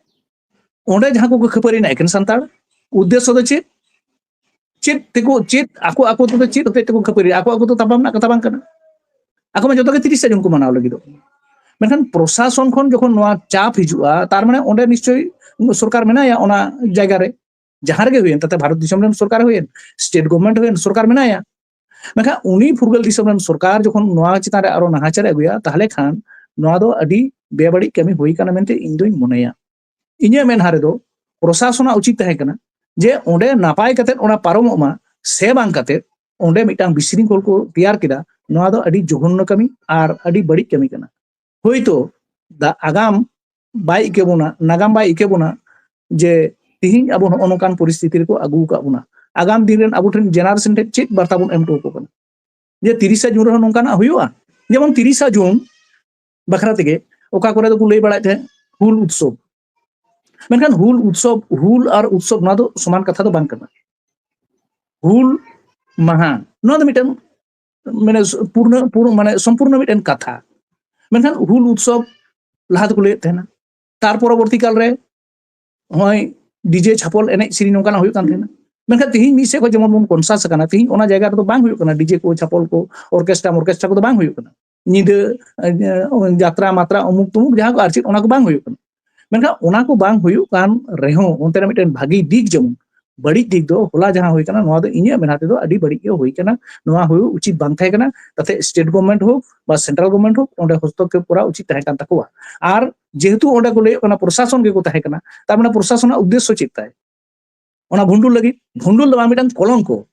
ᱚᱸᱰᱮ ᱡᱟᱦᱟᱸ ᱠᱚ ᱠᱷᱟᱹᱯᱟᱹᱨᱤ ᱮᱱᱟ ᱮᱠᱮᱱ ᱥᱟᱱᱛᱟᱲ, ᱩᱫᱽᱫᱮᱥᱥᱚ ᱫᱚ ᱪᱮᱫ? ᱪᱮᱫ ᱛᱮᱠᱚ, ᱪᱮᱫ ᱟᱠᱚ ᱟᱠᱚ ᱛᱮᱫᱚ ᱪᱮᱫ ᱦᱚᱛᱮᱡ ᱛᱮᱠᱚ ᱠᱷᱟᱹᱯᱟᱹᱨᱤ? ᱟᱠᱚ ᱟᱠᱚ ᱫᱚ ᱛᱟᱯᱟᱢ ᱨᱮᱱᱟᱜ ᱠᱟᱛᱷᱟ ᱵᱟᱝ ᱠᱟᱱᱟ᱾ ᱟᱠᱚ ᱢᱟ ᱡᱚᱛᱚ ᱜᱮ ᱛᱤᱨᱤᱥ ᱡᱚᱱ ᱠᱚ ᱢᱟᱱᱟᱣ ᱞᱟᱹᱜᱤᱫᱚᱜ ᱠᱟᱱᱟ᱾ ᱢᱮᱱᱠᱷᱟᱱ ᱯᱨᱚᱥᱟᱥᱚᱱ ᱠᱷᱚᱱ ᱡᱚᱠᱷᱚᱱ ᱱᱚᱣᱟ ᱪᱟᱯ ᱦᱤᱡᱩᱜᱼᱟ, ᱛᱟᱨ ᱢᱟᱱᱮ ᱚᱸᱰᱮ ᱱᱤᱥᱪᱚᱭ ᱥᱚᱨᱠᱟᱨ ᱢᱮᱱᱟᱭᱟ ᱚᱱᱟ ᱡᱟᱭᱜᱟ ᱨᱮ, ᱡᱟᱦᱟᱸ ᱨᱮᱜᱮ ᱦᱩᱭᱮᱱ, ᱛᱟᱛᱮ ᱵᱷᱟᱨᱚᱛ ᱫᱤᱥᱚᱢ ᱨᱮᱱ ᱥᱚᱨᱠᱟᱨ ᱦᱩᱭᱮᱱ, ᱥᱴᱮᱴ ᱜᱚᱵᱷᱢᱮᱱᱴ ᱦᱩᱭᱮᱱ, ᱥᱚᱨᱠᱟᱨ ᱢᱮᱱᱟᱭᱟ᱾ ᱢᱮᱱᱠᱷᱟᱱ ᱩᱱᱤ ᱯᱷᱩᱨᱜᱟᱹᱞ ᱫᱤᱥᱚᱢ ᱨᱮᱱ ᱥᱚᱨᱠᱟᱨ ᱡᱚᱠᱷᱚᱱ ᱱᱚᱣᱟ ᱪᱮᱛᱟᱱ ᱨᱮ ᱟᱨᱚ ᱱᱟᱦᱟᱪᱟᱨ ᱮ ᱟᱹᱜᱩᱭᱟ, ᱛᱟᱦᱚᱞᱮ ᱠᱷᱟᱱ ᱱᱚᱣᱟ ᱫᱚ ᱟᱹᱰᱤ ᱵᱮᱵᱟᱹᱲᱤᱡ ᱠᱟᱹᱢᱤ ᱦᱩᱭ ᱠᱟᱱᱟ ᱢᱮᱱᱛᱮ ᱤᱧ ᱫᱩᱧ ᱢᱚᱱᱮᱭᱟ᱾ ᱤᱧᱟᱹᱜ ᱢᱮᱱᱦᱟ ᱨᱮᱫᱚ ᱯᱨᱚᱥᱟᱥᱚᱱᱟᱜ ᱩᱪᱤᱛ ᱛᱟᱦᱮᱸ ᱠᱟᱱᱟ ᱡᱮ ᱚᱸᱰᱮ ᱱᱟᱯᱟᱭ ᱠᱟᱛᱮ ᱚᱱᱟ ᱯᱟᱨᱚᱢᱚᱜ ᱢᱟ, ᱥᱮ ᱵᱟᱝ ᱠᱟᱛᱮ ᱚᱸᱰᱮ ᱢᱤᱫᱴᱟᱝ ᱵᱤᱥᱨᱤᱝᱠᱷᱚᱞ ᱠᱚ ᱛᱮᱭᱟᱨ ᱠᱮᱫᱟ᱾ ᱱᱚᱣᱟ ᱫᱚ ᱟᱹᱰᱤ ᱡᱚᱜᱷᱚᱱᱱᱚ ᱠᱟᱹᱢᱤ ᱟᱨ ᱟᱹᱰᱤ ᱵᱟᱹᱲᱤᱡ ᱠᱟᱹᱢᱤ ᱠᱟᱱᱟ᱾ ᱦᱳᱭᱛᱳ ᱫᱟ-, ᱟᱜᱟᱢ ᱵᱟᱭ ᱤᱠᱟᱹ ᱵᱚᱱᱟ, ᱱᱟᱜᱟᱢ ᱵᱟᱭ ᱤᱠᱟᱹ ᱵᱚᱱᱟ ᱡᱮ ᱛᱤᱦᱤᱧ ᱟᱵᱚ ᱱᱚᱜᱼᱚ ᱱᱚᱝᱠᱟᱱ ᱯᱚᱨᱤᱥᱛᱷᱤᱛᱤ ᱨᱮᱠᱚ ᱟᱹᱜᱩ ᱟᱠᱟᱫ ᱵᱚᱱᱟ᱾ ᱟᱜᱟᱢ ᱫᱤᱱ ᱨᱮᱱ ᱟᱵᱚ ᱴᱷᱮᱱ ᱡᱮᱱᱟᱨᱮᱥᱚᱱ ᱴᱷᱮᱱ ᱪᱮᱫ ᱵᱟᱨᱛᱟ ᱵᱚᱱ ᱮᱢ ᱦᱚᱴᱚ ᱟᱠᱚ ᱠᱟᱱᱟ? ᱡᱮ ᱛᱤᱨᱤᱥᱟ ᱡᱩᱱ ᱨᱮᱦᱚᱸ ᱱᱚᱝᱠᱟᱱᱟᱜ ᱦᱩᱭᱩᱜᱼᱟ? ᱡᱮᱢᱚᱱ ᱛᱤᱨᱤᱥᱟ ᱡᱩᱱ ᱵᱟᱠᱷᱨᱟ ᱛᱮᱜᱮ ᱚᱠᱟ ᱠᱚᱨᱮ ᱫᱚᱠᱚ ᱞᱟᱹᱭ ᱵᱟᱲᱟᱭᱮᱫ ᱛᱟᱦᱮᱸᱫ ᱦᱩᱞ ᱩᱛᱥᱚᱵ, ᱢᱮᱱᱠᱷᱟᱱ ᱦᱩᱞ ᱩᱛᱥᱚᱵ, ᱦᱩᱞ ᱟᱨ ᱩᱛᱥᱚᱵ ᱱᱚᱣᱟ ᱫᱚ ᱥᱚᱢᱟᱱ ᱠᱟᱛᱷᱟ ᱫᱚ ᱵᱟᱝ ᱠᱟᱱᱟ᱾ ᱦᱩᱞ ᱢᱟᱦᱟ ᱱᱚᱣᱟ ᱫᱚ ᱢᱤᱫᱴᱟᱝ ᱢᱟᱱᱮ ᱯᱩᱨᱱᱚ ᱯᱩᱨ- ᱢᱟᱱᱮ ᱥᱚᱢᱯᱩᱨᱱᱚ ᱢᱤᱫᱴᱮᱱ ᱠᱟᱛᱷᱟ, ᱢᱮᱱᱠᱷᱟᱱ ᱦᱩᱞ ᱩᱛᱥᱚᱵ ᱞᱟᱦᱟ ᱫᱚᱠᱚ ᱞᱟᱹᱭᱮᱫ ᱛᱟᱦᱮᱱᱟ, ᱛᱟᱨ ᱯᱚᱨᱚᱵᱚᱨᱛᱤ ᱠᱟᱞ ᱨᱮ ᱱᱚᱜᱼᱚᱭ ᱰᱤᱡᱮ ᱪᱷᱟᱯᱚᱞ ᱮᱱᱮᱡ ᱥᱮᱨᱮᱧ ᱱᱚᱝᱠᱟᱱᱟᱜ ᱦᱩᱭᱩᱜ ᱠᱟᱱ ᱛᱟᱦᱮᱱᱟ᱾ ᱢᱮᱱᱠᱷᱟᱱ ᱛᱮᱦᱤᱧ ᱢᱤᱫ ᱥᱮᱫ ᱠᱷᱚᱱ ᱡᱮᱢᱚᱱ ᱵᱚᱱ ᱠᱚᱱᱥᱟᱥ ᱟᱠᱟᱱᱟ, ᱛᱮᱦᱤᱧ ᱚᱱᱟ ᱡᱟᱭᱜᱟ ᱨᱮᱫᱚ ᱵᱟᱝ ᱦᱩᱭᱩᱜ ᱠᱟᱱᱟ, ᱰᱤᱡᱮ ᱠᱚ, ᱪᱷᱟᱯᱚᱞ ᱠᱚ, ᱚᱨᱠᱮᱥᱴᱨᱟ ᱢᱚᱨᱠᱮᱥᱴᱨᱟ ᱠᱚᱫᱚ ᱵᱟᱝ ᱦᱩᱭᱩᱜ ᱠᱟᱱᱟ᱾ ᱧᱤᱫᱟᱹ ᱮ, ᱡᱟᱛᱨᱟ ᱢᱟᱛᱨᱟ ᱚᱢᱩᱠ ᱛᱩᱢᱩᱠ ᱡᱟᱦᱟᱸ ᱠᱚ ᱟᱨ ᱪᱮᱫ, ᱚᱱᱟ ᱠᱚ ᱵᱟᱝ ᱦᱩᱭᱩᱜ ᱠᱟᱱᱟ᱾ ᱢᱮᱱᱠᱷᱟᱱ ᱚᱱᱟ ᱠᱚ ᱵᱟᱝ ᱦᱩᱭᱩᱜ ᱠᱟᱱ ᱨᱮᱦᱚᱸ ᱚᱱᱛᱮ ᱨᱮ ᱢᱤᱫᱴᱮᱱ ᱵᱷᱟᱹᱜᱤ ᱫᱤᱠ, ᱡᱮᱢᱚᱱ ᱵᱟᱹᱲᱤᱡ ᱫᱤᱠ ᱫᱚ ᱦᱚᱞᱟ ᱡᱟᱦᱟᱸ ᱦᱩᱭ ᱠᱟᱱᱟ, ᱱᱚᱣᱟ ᱫᱚ ᱤᱧᱟᱹᱜ ᱢᱮᱱᱟ ᱛᱮᱫᱚ ᱟᱹᱰᱤ ᱵᱟᱹᱲᱤᱡ ᱜᱮ ᱦᱩᱭ ᱠᱟᱱᱟ᱾ ᱱᱚᱣᱟ ᱦᱩᱭᱩᱜ ᱩᱪᱤᱛ ᱵᱟᱝ ᱛᱟᱦᱮᱸ ᱠᱟᱱᱟ᱾ ᱛᱟᱛᱮ ᱥᱴᱮᱴ ᱜᱚᱵᱷᱢᱮᱱᱴ ᱦᱳᱠ ᱵᱟ ᱥᱮᱱᱴᱨᱟᱞ ᱜᱚᱵᱷᱢᱮᱱᱴ ᱦᱳᱠ, ᱚᱸᱰᱮ ᱦᱚᱥᱛᱚᱠᱠᱷᱮᱯ ᱠᱚᱨᱟᱣ ᱩᱪᱤᱛ ᱛᱟᱦᱮᱸ ᱠᱟᱱ ᱛᱟᱠᱚᱣᱟ᱾ ᱟᱨ ᱡᱮᱦᱮᱛᱩ ᱚᱸᱰᱮ ᱠᱚ ᱞᱟᱹᱭᱚᱜ ᱠᱟᱱᱟ ᱯᱨᱚᱥᱟᱥᱚᱱ ᱜᱮᱠᱚ ᱛᱟᱦᱮᱸ ᱠᱟᱱᱟ, ᱛᱟᱨ ᱢᱟᱱᱮ ᱯᱨᱚᱥᱟᱥᱚᱱᱟᱜ ᱩᱫᱽᱫᱮᱥᱥᱚ ᱪᱮᱫ ᱛᱟᱭ? ᱚᱱᱟ ᱵᱷᱩᱱᱰᱩᱞ ᱞᱟᱹᱜᱤᱫ? ᱵᱷᱩᱱᱰᱩᱞ ᱫᱚ ᱵᱟᱝ, ᱢᱤᱫᱴᱟᱝ ᱠᱚᱞᱚᱝᱠᱚ᱾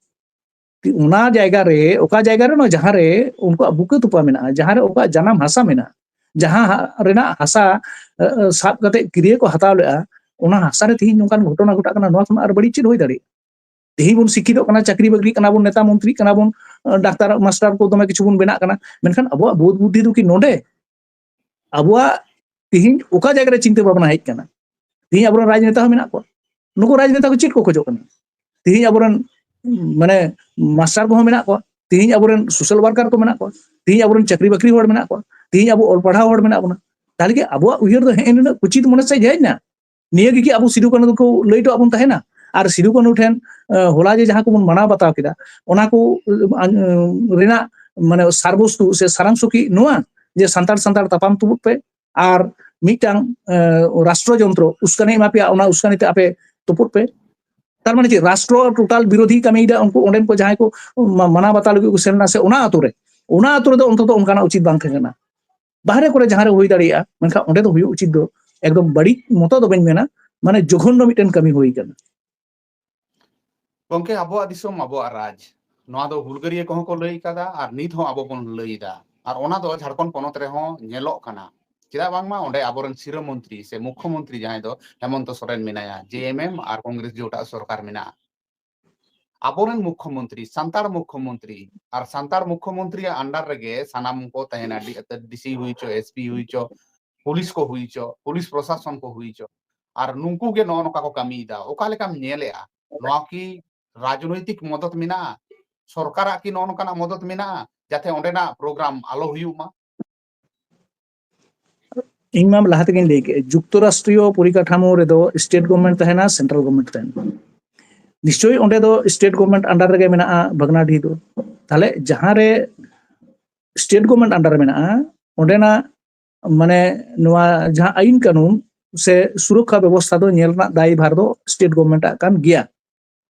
ᱚᱱᱟ ᱡᱟᱭᱜᱟ ᱨᱮ, ᱚᱠᱟ ᱡᱟᱭᱜᱟ ᱨᱮ, ᱱᱚᱣᱟ ᱡᱟᱦᱟᱸ ᱨᱮ ᱩᱱᱠᱩᱣᱟᱜ ᱵᱩᱠᱟᱹ ᱛᱚᱯᱟ ᱢᱮᱱᱟᱜᱼᱟ, ᱡᱟᱦᱟᱸ ᱨᱮ ᱩᱱᱠᱩᱣᱟᱜ ᱡᱟᱱᱟᱢ ᱦᱟᱥᱟ ᱢᱮᱱᱟᱜᱼᱟ, ᱡᱟᱦᱟᱸ ᱦᱟ-, ᱨᱮᱱᱟᱜ ᱦᱟᱥᱟ ᱮ, ᱮ, ᱥᱟᱵ ᱠᱟᱛᱮ ᱠᱤᱨᱭᱟᱹ ᱠᱚ ᱦᱟᱛᱟᱣ ᱞᱮᱜᱼᱟ, ᱚᱱᱟ ᱦᱟᱥᱟ ᱨᱮ ᱛᱮᱦᱤᱧ ᱱᱚᱝᱠᱟᱱ ᱜᱷᱚᱴᱚᱱᱟ ᱜᱷᱚᱴᱟᱜ ᱠᱟᱱᱟ, ᱱᱚᱣᱟ ᱠᱷᱚᱱ ᱟᱨ ᱵᱟᱹᱲᱤᱡ ᱪᱮᱫ ᱦᱩᱭ ᱫᱟᱲᱮᱭᱟᱜᱼᱟ? ᱛᱮᱦᱤᱧ ᱵᱚᱱ ᱥᱤᱠᱠᱷᱤᱛᱚᱜ ᱠᱟᱱᱟ, ᱪᱟᱹᱠᱨᱤ ᱵᱟᱹᱠᱨᱤ ᱠᱟᱱᱟ ᱵᱚᱱ, ᱱᱮᱛᱟ ᱢᱚᱱᱛᱨᱤ ᱠᱟᱱᱟ ᱵᱚᱱ, ᱮ, ᱰᱟᱠᱛᱟᱨ ᱢᱟᱥᱴᱟᱨ ᱠᱚ ᱫᱚᱢᱮ ᱠᱤᱪᱷᱩ ᱵᱚᱱ ᱵᱮᱱᱟᱜ ᱠᱟᱱᱟ, ᱢᱮᱱᱠᱷᱟᱱ ᱟᱵᱚᱣᱟᱜ ᱵᱳᱫᱷ ᱵᱩᱫᱽᱫᱷᱤ ᱫᱚ ᱠᱤ ᱱᱚᱰᱮ? ᱟᱵᱚᱣᱟᱜ ᱛᱤᱦᱤᱧ ᱚᱠᱟ ᱡᱟᱭᱜᱟ ᱨᱮ ᱪᱤᱱᱛᱟᱹ ᱵᱷᱟᱵᱽᱱᱟ ᱦᱮᱡ ᱠᱟᱱᱟ? ᱛᱤᱦᱤᱧ ᱟᱵᱚᱨᱮᱱ ᱨᱟᱡᱽᱱᱮᱛᱟ ᱦᱚᱸ ᱢᱮᱱᱟᱜ ᱠᱚᱣᱟ᱾ ᱱᱩᱠᱩ ᱨᱟᱡᱽᱱᱮᱛᱟ ᱠᱚ ᱪᱮᱫ ᱠᱚ ᱠᱷᱚᱡᱚᱜ ᱠᱟᱱᱟ? ᱛᱤᱦᱤᱧ ᱟᱵᱚᱨᱮᱱ, ᱢᱟᱱᱮ, ᱢᱟᱥᱴᱟᱨ ᱠᱚᱦᱚᱸ ᱢᱮᱱᱟᱜ ᱠᱚᱣᱟ, ᱛᱤᱦᱤᱧ ᱟᱵᱚᱨᱮᱱ ᱥᱳᱥᱟᱞ ᱣᱟᱨᱠᱟᱨ ᱠᱚ ᱢᱮᱱᱟᱜ ᱠᱚᱣᱟ, ᱛᱤᱦᱤᱧ ᱟᱵᱚᱨᱮᱱ ᱪᱟᱹᱠᱨᱤ ᱵᱟᱹᱠᱨᱤ ᱦᱚᱲ ᱢᱮᱱᱟᱜ ᱠᱚᱣᱟ, ᱛᱤᱦᱤᱧ ᱟᱵᱚ ᱚᱞ ᱯᱟᱲᱦᱟᱣ ᱦᱚᱲ ᱢᱮᱱᱟᱜ ᱵᱚᱱᱟ᱾ ᱛᱟᱦᱞᱮ ᱠᱤ ᱟᱵᱚᱣᱟᱜ ᱩᱭᱦᱟᱹᱨ ᱫᱚ ᱦᱮᱸ ᱱᱩᱱᱟᱹᱜ ᱠᱩᱪᱤᱛ ᱢᱚᱱᱮ ᱥᱮᱫ ᱦᱮᱡ ᱮᱱᱟ? ᱱᱤᱭᱟᱹ ᱜᱮ ᱠᱤ ᱟᱵᱚ ᱥᱤᱫᱩ ᱠᱟᱹᱱᱦᱩ ᱫᱚᱠᱚ ᱞᱟᱹᱭ ᱦᱚᱴᱚ ᱟᱵᱚᱱ ᱛᱟᱦᱮᱱᱟ? ᱟᱨ ᱥᱤᱫᱩ ᱠᱟᱹᱱᱦᱩ ᱴᱷᱮᱱ, ᱮ, ᱦᱚᱞᱟ ᱡᱮ ᱡᱟᱦᱟᱸ ᱠᱚᱵᱚᱱ ᱢᱟᱱᱟᱣ ᱵᱟᱛᱟᱣ ᱠᱮᱫᱟ, ᱚᱱᱟ ᱠᱚ, ᱮ, ᱨᱮᱱᱟᱜ, ᱢᱟᱱᱮ, ᱥᱟᱨᱵᱚᱥᱛᱩ ᱥᱮ ᱥᱟᱨᱟᱝᱥᱚ ᱠᱤ ᱱᱚᱣᱟ ᱡᱮ ᱥᱟᱱᱛᱟᱲ ᱥᱟᱱᱛᱟᱲ ᱛᱟᱯᱟᱢ ᱛᱩᱯᱩᱫ ᱯᱮ ᱟᱨ ᱢᱤᱫᱴᱟᱝ, ᱮ, ᱨᱟᱥᱴᱨᱚ ᱡᱚᱱᱛᱨᱚ ᱩᱥᱠᱟᱹᱱᱤ ᱮᱢᱟ ᱯᱮᱭᱟ, ᱚᱱᱟ ᱩᱥᱠᱟᱹᱱᱤ ᱛᱮ ᱟᱯᱮ ᱛᱩᱯᱩᱫ ᱯᱮ? ᱛᱟᱨ ᱢᱟᱱᱮ ᱪᱮᱫ? ᱨᱟᱥᱴᱨᱚ ᱴᱳᱴᱟᱞ ᱵᱤᱨᱳᱫᱷᱤ ᱠᱟᱹᱢᱤᱭᱮᱫᱟ ᱩᱱᱠᱩ, ᱚᱸᱰᱮᱱ ᱠᱚ ᱡᱟᱦᱟᱸᱭ ᱠᱚ ᱢᱟ-, ᱢᱟᱱᱟᱣ ᱵᱟᱛᱟᱣ ᱞᱟᱹᱜᱤᱫ ᱠᱚ ᱥᱮᱱ ᱞᱮᱱᱟ, ᱥᱮ ᱚᱱᱟ ᱟᱛᱳ ᱨᱮ, ᱚᱱᱟ ᱟᱛᱳ ᱨᱮᱫᱚ ᱚᱱᱛᱚᱛᱚ ᱚᱱᱠᱟᱱᱟᱜ ᱩᱪᱤᱛ ᱵᱟᱝ ᱛᱟᱦᱮᱸ ᱠᱟᱱᱟ᱾ ᱵᱟᱦᱨᱮ ᱠᱚᱨᱮ ᱡᱟᱦᱟᱸ ᱨᱮ ᱦᱩᱭ ᱫᱟᱲᱮᱭᱟᱜᱼᱟ, ᱢᱮᱱᱠᱷᱟᱱ ᱚᱸᱰᱮ ᱫᱚ ᱦᱩᱭᱩᱜ ᱩᱪᱤᱛ ᱫᱚ ᱮᱠᱫᱚᱢ ᱵᱟᱹᱲᱤᱡ ᱢᱚᱛᱚ ᱫᱚ ᱵᱟᱹᱧ ᱢᱮᱱᱟ, ᱢᱟᱱᱮ ᱡᱚᱜᱷᱚᱱᱱᱚ ᱢᱤᱫᱴᱮᱱ ᱠᱟᱹᱢᱤ ᱦᱩᱭ ᱠᱟᱱᱟ᱾ ᱜᱚᱝᱠᱮ, ᱟᱵᱚᱣᱟᱜ ᱫᱤᱥᱚᱢ, ᱟᱵᱚᱣᱟᱜ ᱨᱟᱡᱽ, ᱱᱚᱣᱟ ᱫᱚ ᱦᱩᱞᱜᱟᱹᱨᱤᱭᱟᱹ ᱠᱚᱦᱚᱸ ᱠᱚ ᱞᱟᱹᱭ ᱠᱟᱫᱟ ᱟᱨ ᱱᱤᱛ ᱦᱚᱸ ᱟᱵᱚ ᱵᱚᱱ ᱞᱟᱹᱭ ᱮᱫᱟ᱾ ᱟᱨ ᱚᱱᱟ ᱫᱚ ᱡᱷᱟᱲᱠᱷᱚᱸᱰ ᱯᱚᱱᱚᱛ ᱨᱮᱦᱚᱸ ᱧᱮᱞᱚᱜ ᱠᱟᱱᱟ᱾ ᱪᱮᱫᱟᱜ ᱵᱟᱝᱢᱟ ᱚᱸᱰᱮ ᱟᱵᱚᱨᱮᱱ ᱥᱤᱨᱟᱹ ᱢᱚᱱᱛᱨᱤ ᱥᱮ ᱢᱩᱠᱠᱷᱚ ᱢᱚᱱᱛᱨᱤ ᱡᱟᱦᱟᱸᱭ ᱫᱚ ᱦᱮᱢᱚᱱᱛᱚ ᱥᱚᱨᱮᱱ ᱢᱮᱱᱟᱭᱟ, ᱡᱮ ᱮᱢ ᱮᱢ ᱟᱨ ᱠᱚᱝᱜᱨᱮᱥ ᱡᱳᱴᱟᱜ ᱥᱚᱨᱠᱟᱨ ᱢᱮᱱᱟᱜᱼᱟ, ᱟᱵᱚᱨᱮᱱ ᱢᱩᱠᱠᱷᱚ ᱢᱚᱱᱛᱨᱤ, ᱥᱟᱱᱛᱟᱲ ᱢᱩᱠᱠᱷᱚ ᱢᱚᱱᱛᱨᱤ, ᱟᱨ ᱥᱟᱱᱛᱟᱲ ᱢᱩᱠᱠᱷᱚ ᱢᱚᱱᱛᱨᱤᱭᱟᱜ under ᱨᱮᱜᱮ ᱥᱟᱱᱟᱢ ᱠᱚ ᱛᱟᱦᱮᱱᱟ, ᱰᱤ-, ᱰᱤᱥᱤ ᱦᱩᱭ ᱦᱚᱪᱚ, ᱮᱥᱯᱤ ᱦᱩᱭ ᱦᱚᱪᱚ, ᱯᱩᱞᱤᱥ ᱠᱚ ᱦᱩᱭ ᱦᱚᱪᱚ, ᱯᱩᱞᱤᱥ ᱯᱨᱚᱥᱟᱥᱚᱱ ᱠᱚ ᱦᱩᱭ ᱦᱚᱪᱚ, ᱟᱨ ᱱᱩᱠᱩ ᱜᱮ ᱱᱚᱜᱼᱚ ᱱᱚᱝᱠᱟ ᱠᱚ ᱠᱟᱹᱢᱤᱭᱮᱫᱟ᱾ ᱚᱠᱟ ᱞᱮᱠᱟᱢ ᱧᱮᱞᱮᱜᱼᱟ? ᱱᱚᱣᱟ ᱠᱤ ᱨᱟᱡᱽᱱᱳᱭᱛᱤᱠ ᱢᱚᱫᱚᱛ ᱢᱮᱱᱟᱜᱼᱟ? ᱥᱚᱨᱠᱟᱨᱟᱜ ᱠᱤ ᱱᱚᱜᱼᱚ ᱱᱚᱝᱠᱟᱱᱟᱜ ᱢᱚᱫᱚᱛ ᱢᱮᱱᱟᱜᱼᱟ ᱡᱟᱛᱮ ᱚᱸᱰᱮᱱᱟᱜ ᱯᱨᱳᱜᱨᱟᱢ ᱟᱞᱚ ᱦᱩᱭᱩᱜ ᱢᱟ? ᱤᱧ ᱢᱟ ᱞᱟᱦᱟ ᱛᱮᱜᱮᱧ ᱞᱟᱹᱭ ᱠᱮᱫ, ᱡᱩᱠᱛᱚᱨᱟᱥᱴᱨᱤᱭᱚ ᱯᱚᱨᱤᱠᱟᱴᱷᱟᱢᱳ ᱨᱮᱫᱚ ᱥᱴᱮᱴ ᱜᱚᱵᱷᱢᱮᱱᱴ ᱛᱟᱦᱮᱱᱟ, ᱥᱮᱱᱴᱨᱟᱞ ᱜᱚᱵᱷᱢᱮᱱᱴ ᱛᱟᱦᱮᱱᱟ᱾ ᱱᱤᱥᱪᱳᱭ ᱚᱸᱰᱮ ᱫᱚ ᱥᱴᱮᱴ ᱜᱚᱵᱷᱢᱮᱱᱴ under ᱨᱮᱜᱮ ᱢᱮᱱᱟᱜᱼᱟ ᱵᱷᱟᱜᱽᱱᱟᱰᱤᱦᱤ ᱫᱚ᱾ ᱛᱟᱦᱞᱮ ᱡᱟᱦᱟᱸ ᱨᱮ ᱥᱴᱮᱴ ᱜᱚᱵᱷᱢᱮᱱᱴ under ᱨᱮ ᱢᱮᱱᱟᱜᱼᱟ, ᱚᱸᱰᱮᱱᱟᱜ ᱢᱟᱱᱮ ᱱᱚᱣᱟ ᱡᱟᱦᱟᱸ ᱟᱹᱭᱤᱱ ᱠᱟᱹᱱᱩᱱ ᱥᱮ ᱥᱩᱨᱚᱠᱠᱷᱟ ᱵᱮᱵᱚᱥᱛᱷᱟ ᱫᱚ ᱧᱮᱞ ᱨᱮᱱᱟᱜ ᱫᱟᱭᱵᱷᱟᱨ ᱫᱚ ᱥᱴᱮᱴ ᱜᱚᱵᱷᱢᱮᱱᱴ ᱟᱜ ᱠᱟᱱ ᱜᱮᱭᱟ᱾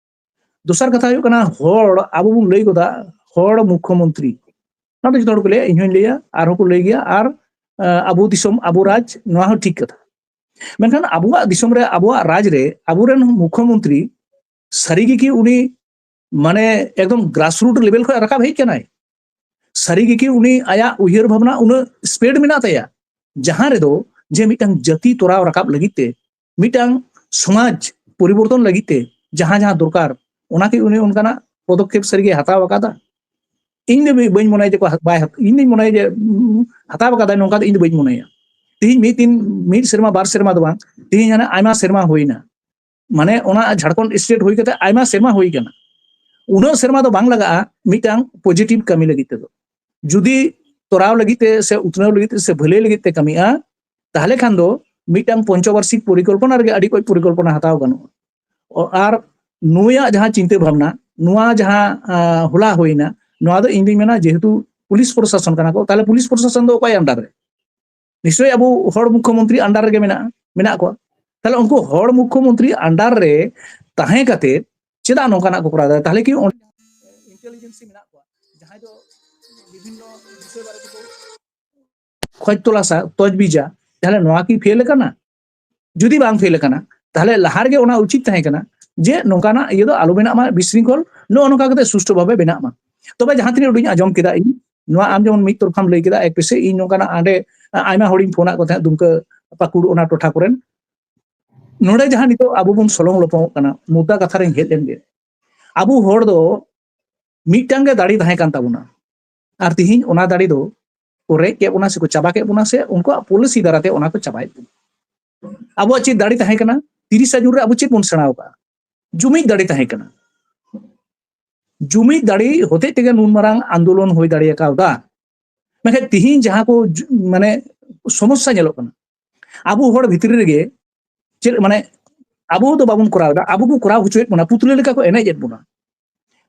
ᱫᱚᱥᱟᱨ ᱠᱟᱛᱷᱟ ᱦᱩᱭᱩᱜ ᱠᱟᱱᱟ, ᱦᱚᱲ, ᱟᱵᱚ ᱵᱚᱱ ᱞᱟᱹᱭ ᱜᱚᱫᱟ ᱦᱚᱲ ᱢᱩᱠᱠᱷᱚ ᱢᱚᱱᱛᱨᱤ, ᱚᱱᱟ ᱫᱚ ᱡᱚᱛᱚ ᱦᱚᱲ ᱠᱚ ᱞᱟᱹᱭᱟ, ᱤᱧ ᱦᱚᱧ ᱞᱟᱹᱭᱟ, ᱟᱨᱦᱚᱸ ᱠᱚ ᱞᱟᱹᱭ ᱜᱮᱭᱟ, ᱟᱨ ᱟᱵᱚ ᱫᱤᱥᱚᱢ, ᱟᱵᱚ ᱨᱟᱡᱽ, ᱱᱚᱣᱟ ᱦᱚᱸ ᱴᱷᱤᱠ ᱠᱟᱛᱷᱟ᱾ ᱢᱮᱱᱠᱷᱟᱱ ᱟᱵᱚᱣᱟᱜ ᱫᱤᱥᱚᱢ ᱨᱮ ᱟᱵᱚᱣᱟᱜ ᱨᱟᱡᱽ ᱨᱮ ᱟᱵᱚᱨᱮᱱ ᱢᱩᱠᱠᱷᱚ ᱢᱚᱱᱛᱨᱤ ᱥᱟᱹᱨᱤ ᱜᱮ ᱠᱤ ᱩᱱᱤ ᱢᱟᱱᱮ ᱮᱠᱫᱚᱢ ᱜᱨᱟᱥᱨᱩᱴ ᱞᱮᱵᱮᱞ ᱠᱷᱚᱱ ᱨᱟᱠᱟᱵ ᱦᱮᱡ ᱠᱟᱱᱟᱭ? ᱥᱟᱹᱨᱤ ᱜᱮ ᱠᱤ ᱩᱱᱤ ᱟᱭᱟᱜ ᱩᱭᱦᱟᱹᱨ ᱵᱷᱟᱵᱽᱱᱟ ᱩᱱᱟᱹᱜ ᱥᱯᱤᱰ ᱢᱮᱱᱟᱜ ᱛᱟᱭᱟ, ᱡᱟᱦᱟᱸ ᱨᱮᱫᱚ ᱡᱮ ᱢᱤᱫᱴᱟᱝ ᱡᱟᱹᱛᱤ ᱛᱚᱨᱟᱣ ᱨᱟᱠᱟᱵ ᱞᱟᱹᱜᱤᱫ ᱛᱮ, ᱢᱤᱫᱴᱟᱝ ᱥᱚᱢᱟᱡᱽ ᱯᱚᱨᱤᱵᱚᱨᱛᱚᱱ ᱞᱟᱹᱜᱤᱫ ᱛᱮ ᱡᱟᱦᱟᱸ ᱡᱟᱦᱟᱸ ᱫᱚᱨᱠᱟᱨ, ᱚᱱᱟ ᱠᱤ ᱩᱱᱤ ᱚᱱᱠᱟᱱᱟᱜ ᱯᱚᱫᱚᱠᱷᱮᱯ ᱥᱟᱹᱨᱤ ᱜᱮ ᱦᱟᱛᱟᱣ ᱟᱠᱟᱫᱟ? ᱤᱧ ᱫᱚ ᱵᱟᱹᱧ ᱢᱚᱱᱮᱭᱟ ᱡᱮ ᱠᱚ ᱦᱟ-, ᱵᱟᱭ ᱦᱟᱛ-, ᱤᱧ ᱫᱚᱧ ᱢᱚᱱᱮᱭᱟ ᱡᱮ, ᱩᱢ, ᱦᱟᱛᱟᱣ ᱟᱠᱟᱫᱟᱭ, ᱱᱚᱝᱠᱟ ᱫᱚ ᱤᱧ ᱫᱚ ᱵᱟᱹᱧ ᱢᱚᱱᱮᱭᱟ᱾ ᱛᱤᱦᱤᱧ ᱢᱤᱫ ᱫᱤᱱ, ᱢᱤᱫ ᱥᱮᱨᱢᱟ, ᱵᱟᱨ ᱥᱮᱨᱢᱟ ᱫᱚ ᱵᱟᱝ, ᱛᱤᱦᱤᱧ ᱦᱟᱱᱮ ᱟᱭᱢᱟ ᱥᱮᱨᱢᱟ ᱦᱩᱭᱱᱟ᱾ ᱢᱟᱱᱮ ᱚᱱᱟ ᱡᱷᱟᱲᱠᱷᱚᱸᱰ ᱥᱴᱮᱴ ᱦᱩᱭ ᱠᱟᱛᱮ ᱟᱭᱢᱟ ᱥᱮᱨᱢᱟ ᱦᱩᱭ ᱠᱟᱱᱟ᱾ ᱩᱱᱟᱹᱜ ᱥᱮᱨᱢᱟ ᱫᱚ ᱵᱟᱝ ᱞᱟᱜᱟᱜᱼᱟ ᱢᱤᱫᱴᱟᱝ ᱯᱚᱡᱤᱴᱤᱵᱷ ᱠᱟᱹᱢᱤ ᱞᱟᱹᱜᱤᱫ ᱛᱮᱫᱚ᱾ ᱡᱩᱫᱤ ᱛᱚᱨᱟᱣ ᱞᱟᱹᱜᱤᱫ ᱛᱮ ᱥᱮ ᱩᱛᱱᱟᱹᱣ ᱞᱟᱹᱜᱤᱫ ᱛᱮ ᱥᱮ ᱵᱷᱟᱹᱞᱟᱹᱭ ᱞᱟᱹᱜᱤᱫ ᱛᱮ ᱠᱟᱹᱢᱤᱜᱼᱟ, ᱛᱟᱦᱞᱮ ᱠᱷᱟᱱ ᱫᱚ ᱢᱤᱫᱴᱟᱝ ᱯᱚᱧᱪᱚᱵᱟᱨᱥᱤᱠ ᱯᱚᱨᱤᱠᱚᱞᱯᱚᱱᱟ ᱨᱮᱜᱮ ᱟᱹᱰᱤ ᱠᱚᱡ ᱯᱚᱨᱤᱠᱚᱞᱯᱚᱱᱟ ᱦᱟᱛᱟᱣ ᱜᱟᱱᱚᱜᱼᱟ᱾ ᱚ, ᱟᱨ ᱱᱩᱭᱟᱜ ᱡᱟᱦᱟᱸ ᱪᱤᱱᱛᱟᱹ ᱵᱷᱟᱵᱽᱱᱟ, ᱱᱚᱣᱟ ᱡᱟᱦᱟᱸ, ᱟ, ᱦᱚᱞᱟ ᱦᱩᱭᱱᱟ, ᱱᱚᱣᱟ ᱫᱚ ᱤᱧ ᱫᱩᱧ ᱢᱮᱱᱟ ᱡᱮᱦᱮᱛᱩ ᱯᱩᱞᱤᱥ ᱯᱨᱚᱥᱟᱥᱚᱱ ᱠᱟᱱᱟ ᱠᱚ, ᱛᱟᱦᱞᱮ ᱯᱩᱞᱤᱥ ᱯᱨᱚᱥᱟᱥᱚᱱ ᱫᱚ ᱚᱠᱚᱭ under ᱨᱮ? ᱱᱤᱥᱪᱳᱭ ᱟᱵᱚ ᱦᱚᱲ ᱢᱩᱠᱠᱷᱚ ᱢᱚᱱᱛᱨᱤ under ᱨᱮᱜᱮ ᱢᱮᱱᱟᱜᱼᱟ, ᱢᱮᱱᱟᱜ ᱠᱚᱣᱟ᱾ ᱛᱟᱦᱞᱮ ᱩᱱᱠᱩ ᱦᱚᱲ ᱢᱩᱠᱠᱷᱚ ᱢᱚᱱᱛᱨᱤ under ᱨᱮ ᱛᱟᱦᱮᱸ ᱠᱟᱛᱮ ᱪᱮᱫᱟᱜ ᱱᱚᱝᱠᱟᱱᱟᱜ ᱠᱚ ᱠᱚᱨᱟᱣ ᱮᱫᱟ? ᱛᱟᱦᱞᱮ ᱠᱤ ᱚᱸᱰᱮ ᱤᱱᱴᱮᱞᱤᱡᱮᱱᱥᱤ ᱢᱮᱱᱟᱜ ᱠᱚᱣᱟ, ᱡᱟᱦᱟᱸᱭ ᱫᱚ ᱵᱤᱵᱷᱤᱱᱱᱚ ᱵᱤᱥᱚᱭ ᱵᱟᱨᱮ ᱛᱮᱠᱚ ᱠᱷᱚᱡᱽ ᱛᱚᱞᱟᱥᱟ, ᱛᱚᱡᱽᱵᱤᱡᱟ, ᱛᱟᱦᱞᱮ ᱱᱚᱣᱟ ᱠᱤ ᱯᱷᱮᱞ ᱟᱠᱟᱱᱟ? ᱡᱩᱫᱤ ᱵᱟᱝ ᱯᱷᱮᱞ ᱟᱠᱟᱱᱟ, ᱛᱟᱦᱞᱮ ᱞᱟᱦᱟ ᱨᱮᱜᱮ ᱚᱱᱟ ᱩᱪᱤᱛ ᱛᱟᱦᱮᱸ ᱠᱟᱱᱟ ᱡᱮ ᱱᱚᱝᱠᱟᱱᱟᱜ ᱤᱭᱟᱹ ᱫᱚ ᱟᱞᱚ ᱵᱮᱱᱟᱜ ᱢᱟ, ᱵᱤᱥᱨᱤᱝᱠᱷᱚᱞ ᱱᱚᱜᱼᱚ ᱱᱚᱝᱠᱟ ᱠᱟᱛᱮ ᱥᱩᱥᱴᱷᱩ ᱵᱷᱟᱵᱮ ᱵᱮᱱᱟᱜ ᱢᱟ᱾ ᱛᱚᱵᱮ ᱡᱟᱦᱟᱸ ᱛᱤᱱᱟᱹᱜ ᱩᱰᱤᱧ ᱟᱸᱡᱚᱢ ᱠᱮᱫᱟ ᱤᱧ, ᱱᱚᱣᱟ ᱟᱢ ᱡᱮᱢᱚᱱ ᱢᱤᱫ ᱛᱚᱨᱯᱷᱟᱢ ᱞᱟᱹᱭ ᱠᱮᱫᱟ, ᱮᱠ ᱯᱮᱥᱮ ᱤᱧ ᱱᱚᱝᱠᱟᱱᱟᱜ ᱦᱟᱸᱰᱮ ᱟᱭᱢᱟ ᱦᱚᱲᱤᱧ ᱯᱷᱳᱱᱟᱫ ᱠᱚ ᱛᱟᱦᱮᱸᱫ, ᱫᱩᱢᱠᱟᱹ, ᱯᱟᱹᱠᱩᱲ, ᱚᱱᱟ ᱴᱚᱴᱷᱟ ᱠᱚᱨᱮᱱ᱾ ᱱᱚᱰᱮ ᱡᱟᱦᱟᱸ ᱱᱤᱛᱚᱜ ᱟᱵᱚ ᱵᱚᱱ ᱥᱚᱞᱚᱝ ᱞᱚᱯᱚᱝᱚᱜ ᱠᱟᱱᱟ, ᱢᱩᱫᱽᱫᱟ ᱠᱟᱛᱷᱟ ᱨᱤᱧ ᱦᱮᱡ ᱞᱮᱱ ᱜᱮ᱾ ᱟᱵᱚ ᱦᱚᱲ ᱫᱚ ᱢᱤᱫᱴᱟᱝ ᱜᱮ ᱫᱟᱲᱮ ᱛᱟᱦᱮᱸ ᱠᱟᱱ ᱛᱟᱵᱚᱱᱟ, ᱟᱨ ᱛᱤᱦᱤᱧ ᱚᱱᱟ ᱫᱟᱲᱮ ᱫᱚ ᱠᱚ ᱨᱮᱡ ᱠᱮᱫ ᱵᱚᱱᱟ ᱥᱮᱠᱚ ᱪᱟᱵᱟ ᱠᱮᱫ ᱵᱚᱱᱟ, ᱥᱮ ᱩᱱᱠᱩᱣᱟᱜ ᱯᱚᱞᱤᱥᱤ ᱫᱟᱨᱟᱭ ᱛᱮ ᱚᱱᱟ ᱠᱚ ᱪᱟᱵᱟᱭᱮᱫ ᱵᱚᱱᱟ᱾ ᱟᱵᱚᱣᱟᱜ ᱪᱮᱫ ᱫᱟᱲᱮ ᱛᱟᱦᱮᱸ ᱠᱟᱱᱟ? ᱛᱤᱨᱤᱥᱟ ᱡᱩᱱ ᱨᱮ ᱟᱵᱚ ᱪᱮᱫ ᱵᱚᱱ ᱥᱮᱬᱟ ᱟᱠᱟᱫᱼᱟ? ᱡᱩᱢᱤᱫ ᱫᱟᱲᱮ ᱛᱟᱦᱮᱸ ᱠᱟᱱᱟ᱾ ᱡᱩᱢᱤᱫ ᱫᱟᱲᱮ ᱦᱚᱛᱮᱡ ᱛᱮᱜᱮ ᱱᱩᱱ ᱢᱟᱨᱟᱝ ᱟᱱᱫᱳᱞᱚᱱ ᱦᱩᱭ ᱫᱟᱲᱮ ᱠᱟᱣᱫᱟ᱾ ᱢᱮᱱᱠᱷᱟᱱ ᱛᱤᱦᱤᱧ ᱡᱟᱦᱟᱸ ᱠᱚ ᱡᱩ-, ᱢᱟᱱᱮ ᱥᱚᱢᱚᱥᱥᱟ ᱧᱮᱞᱚᱜ ᱠᱟᱱᱟ, ᱟᱵᱚ ᱦᱚᱲ ᱵᱷᱤᱛᱨᱤ ᱨᱮᱜᱮ ᱪᱮᱫ, ᱢᱟᱱᱮ ᱟᱵᱚ ᱫᱚ ᱵᱟᱵᱚᱱ ᱠᱚᱨᱟᱣ ᱮᱫᱟ, ᱟᱵᱚ ᱠᱚ ᱠᱚᱨᱟᱣ ᱦᱚᱪᱚᱭᱮᱫ ᱵᱚᱱᱟ, ᱯᱩᱛᱞᱟᱹ ᱞᱮᱠᱟ ᱠᱚ ᱮᱱᱮᱡ ᱮᱫ ᱵᱚᱱᱟ᱾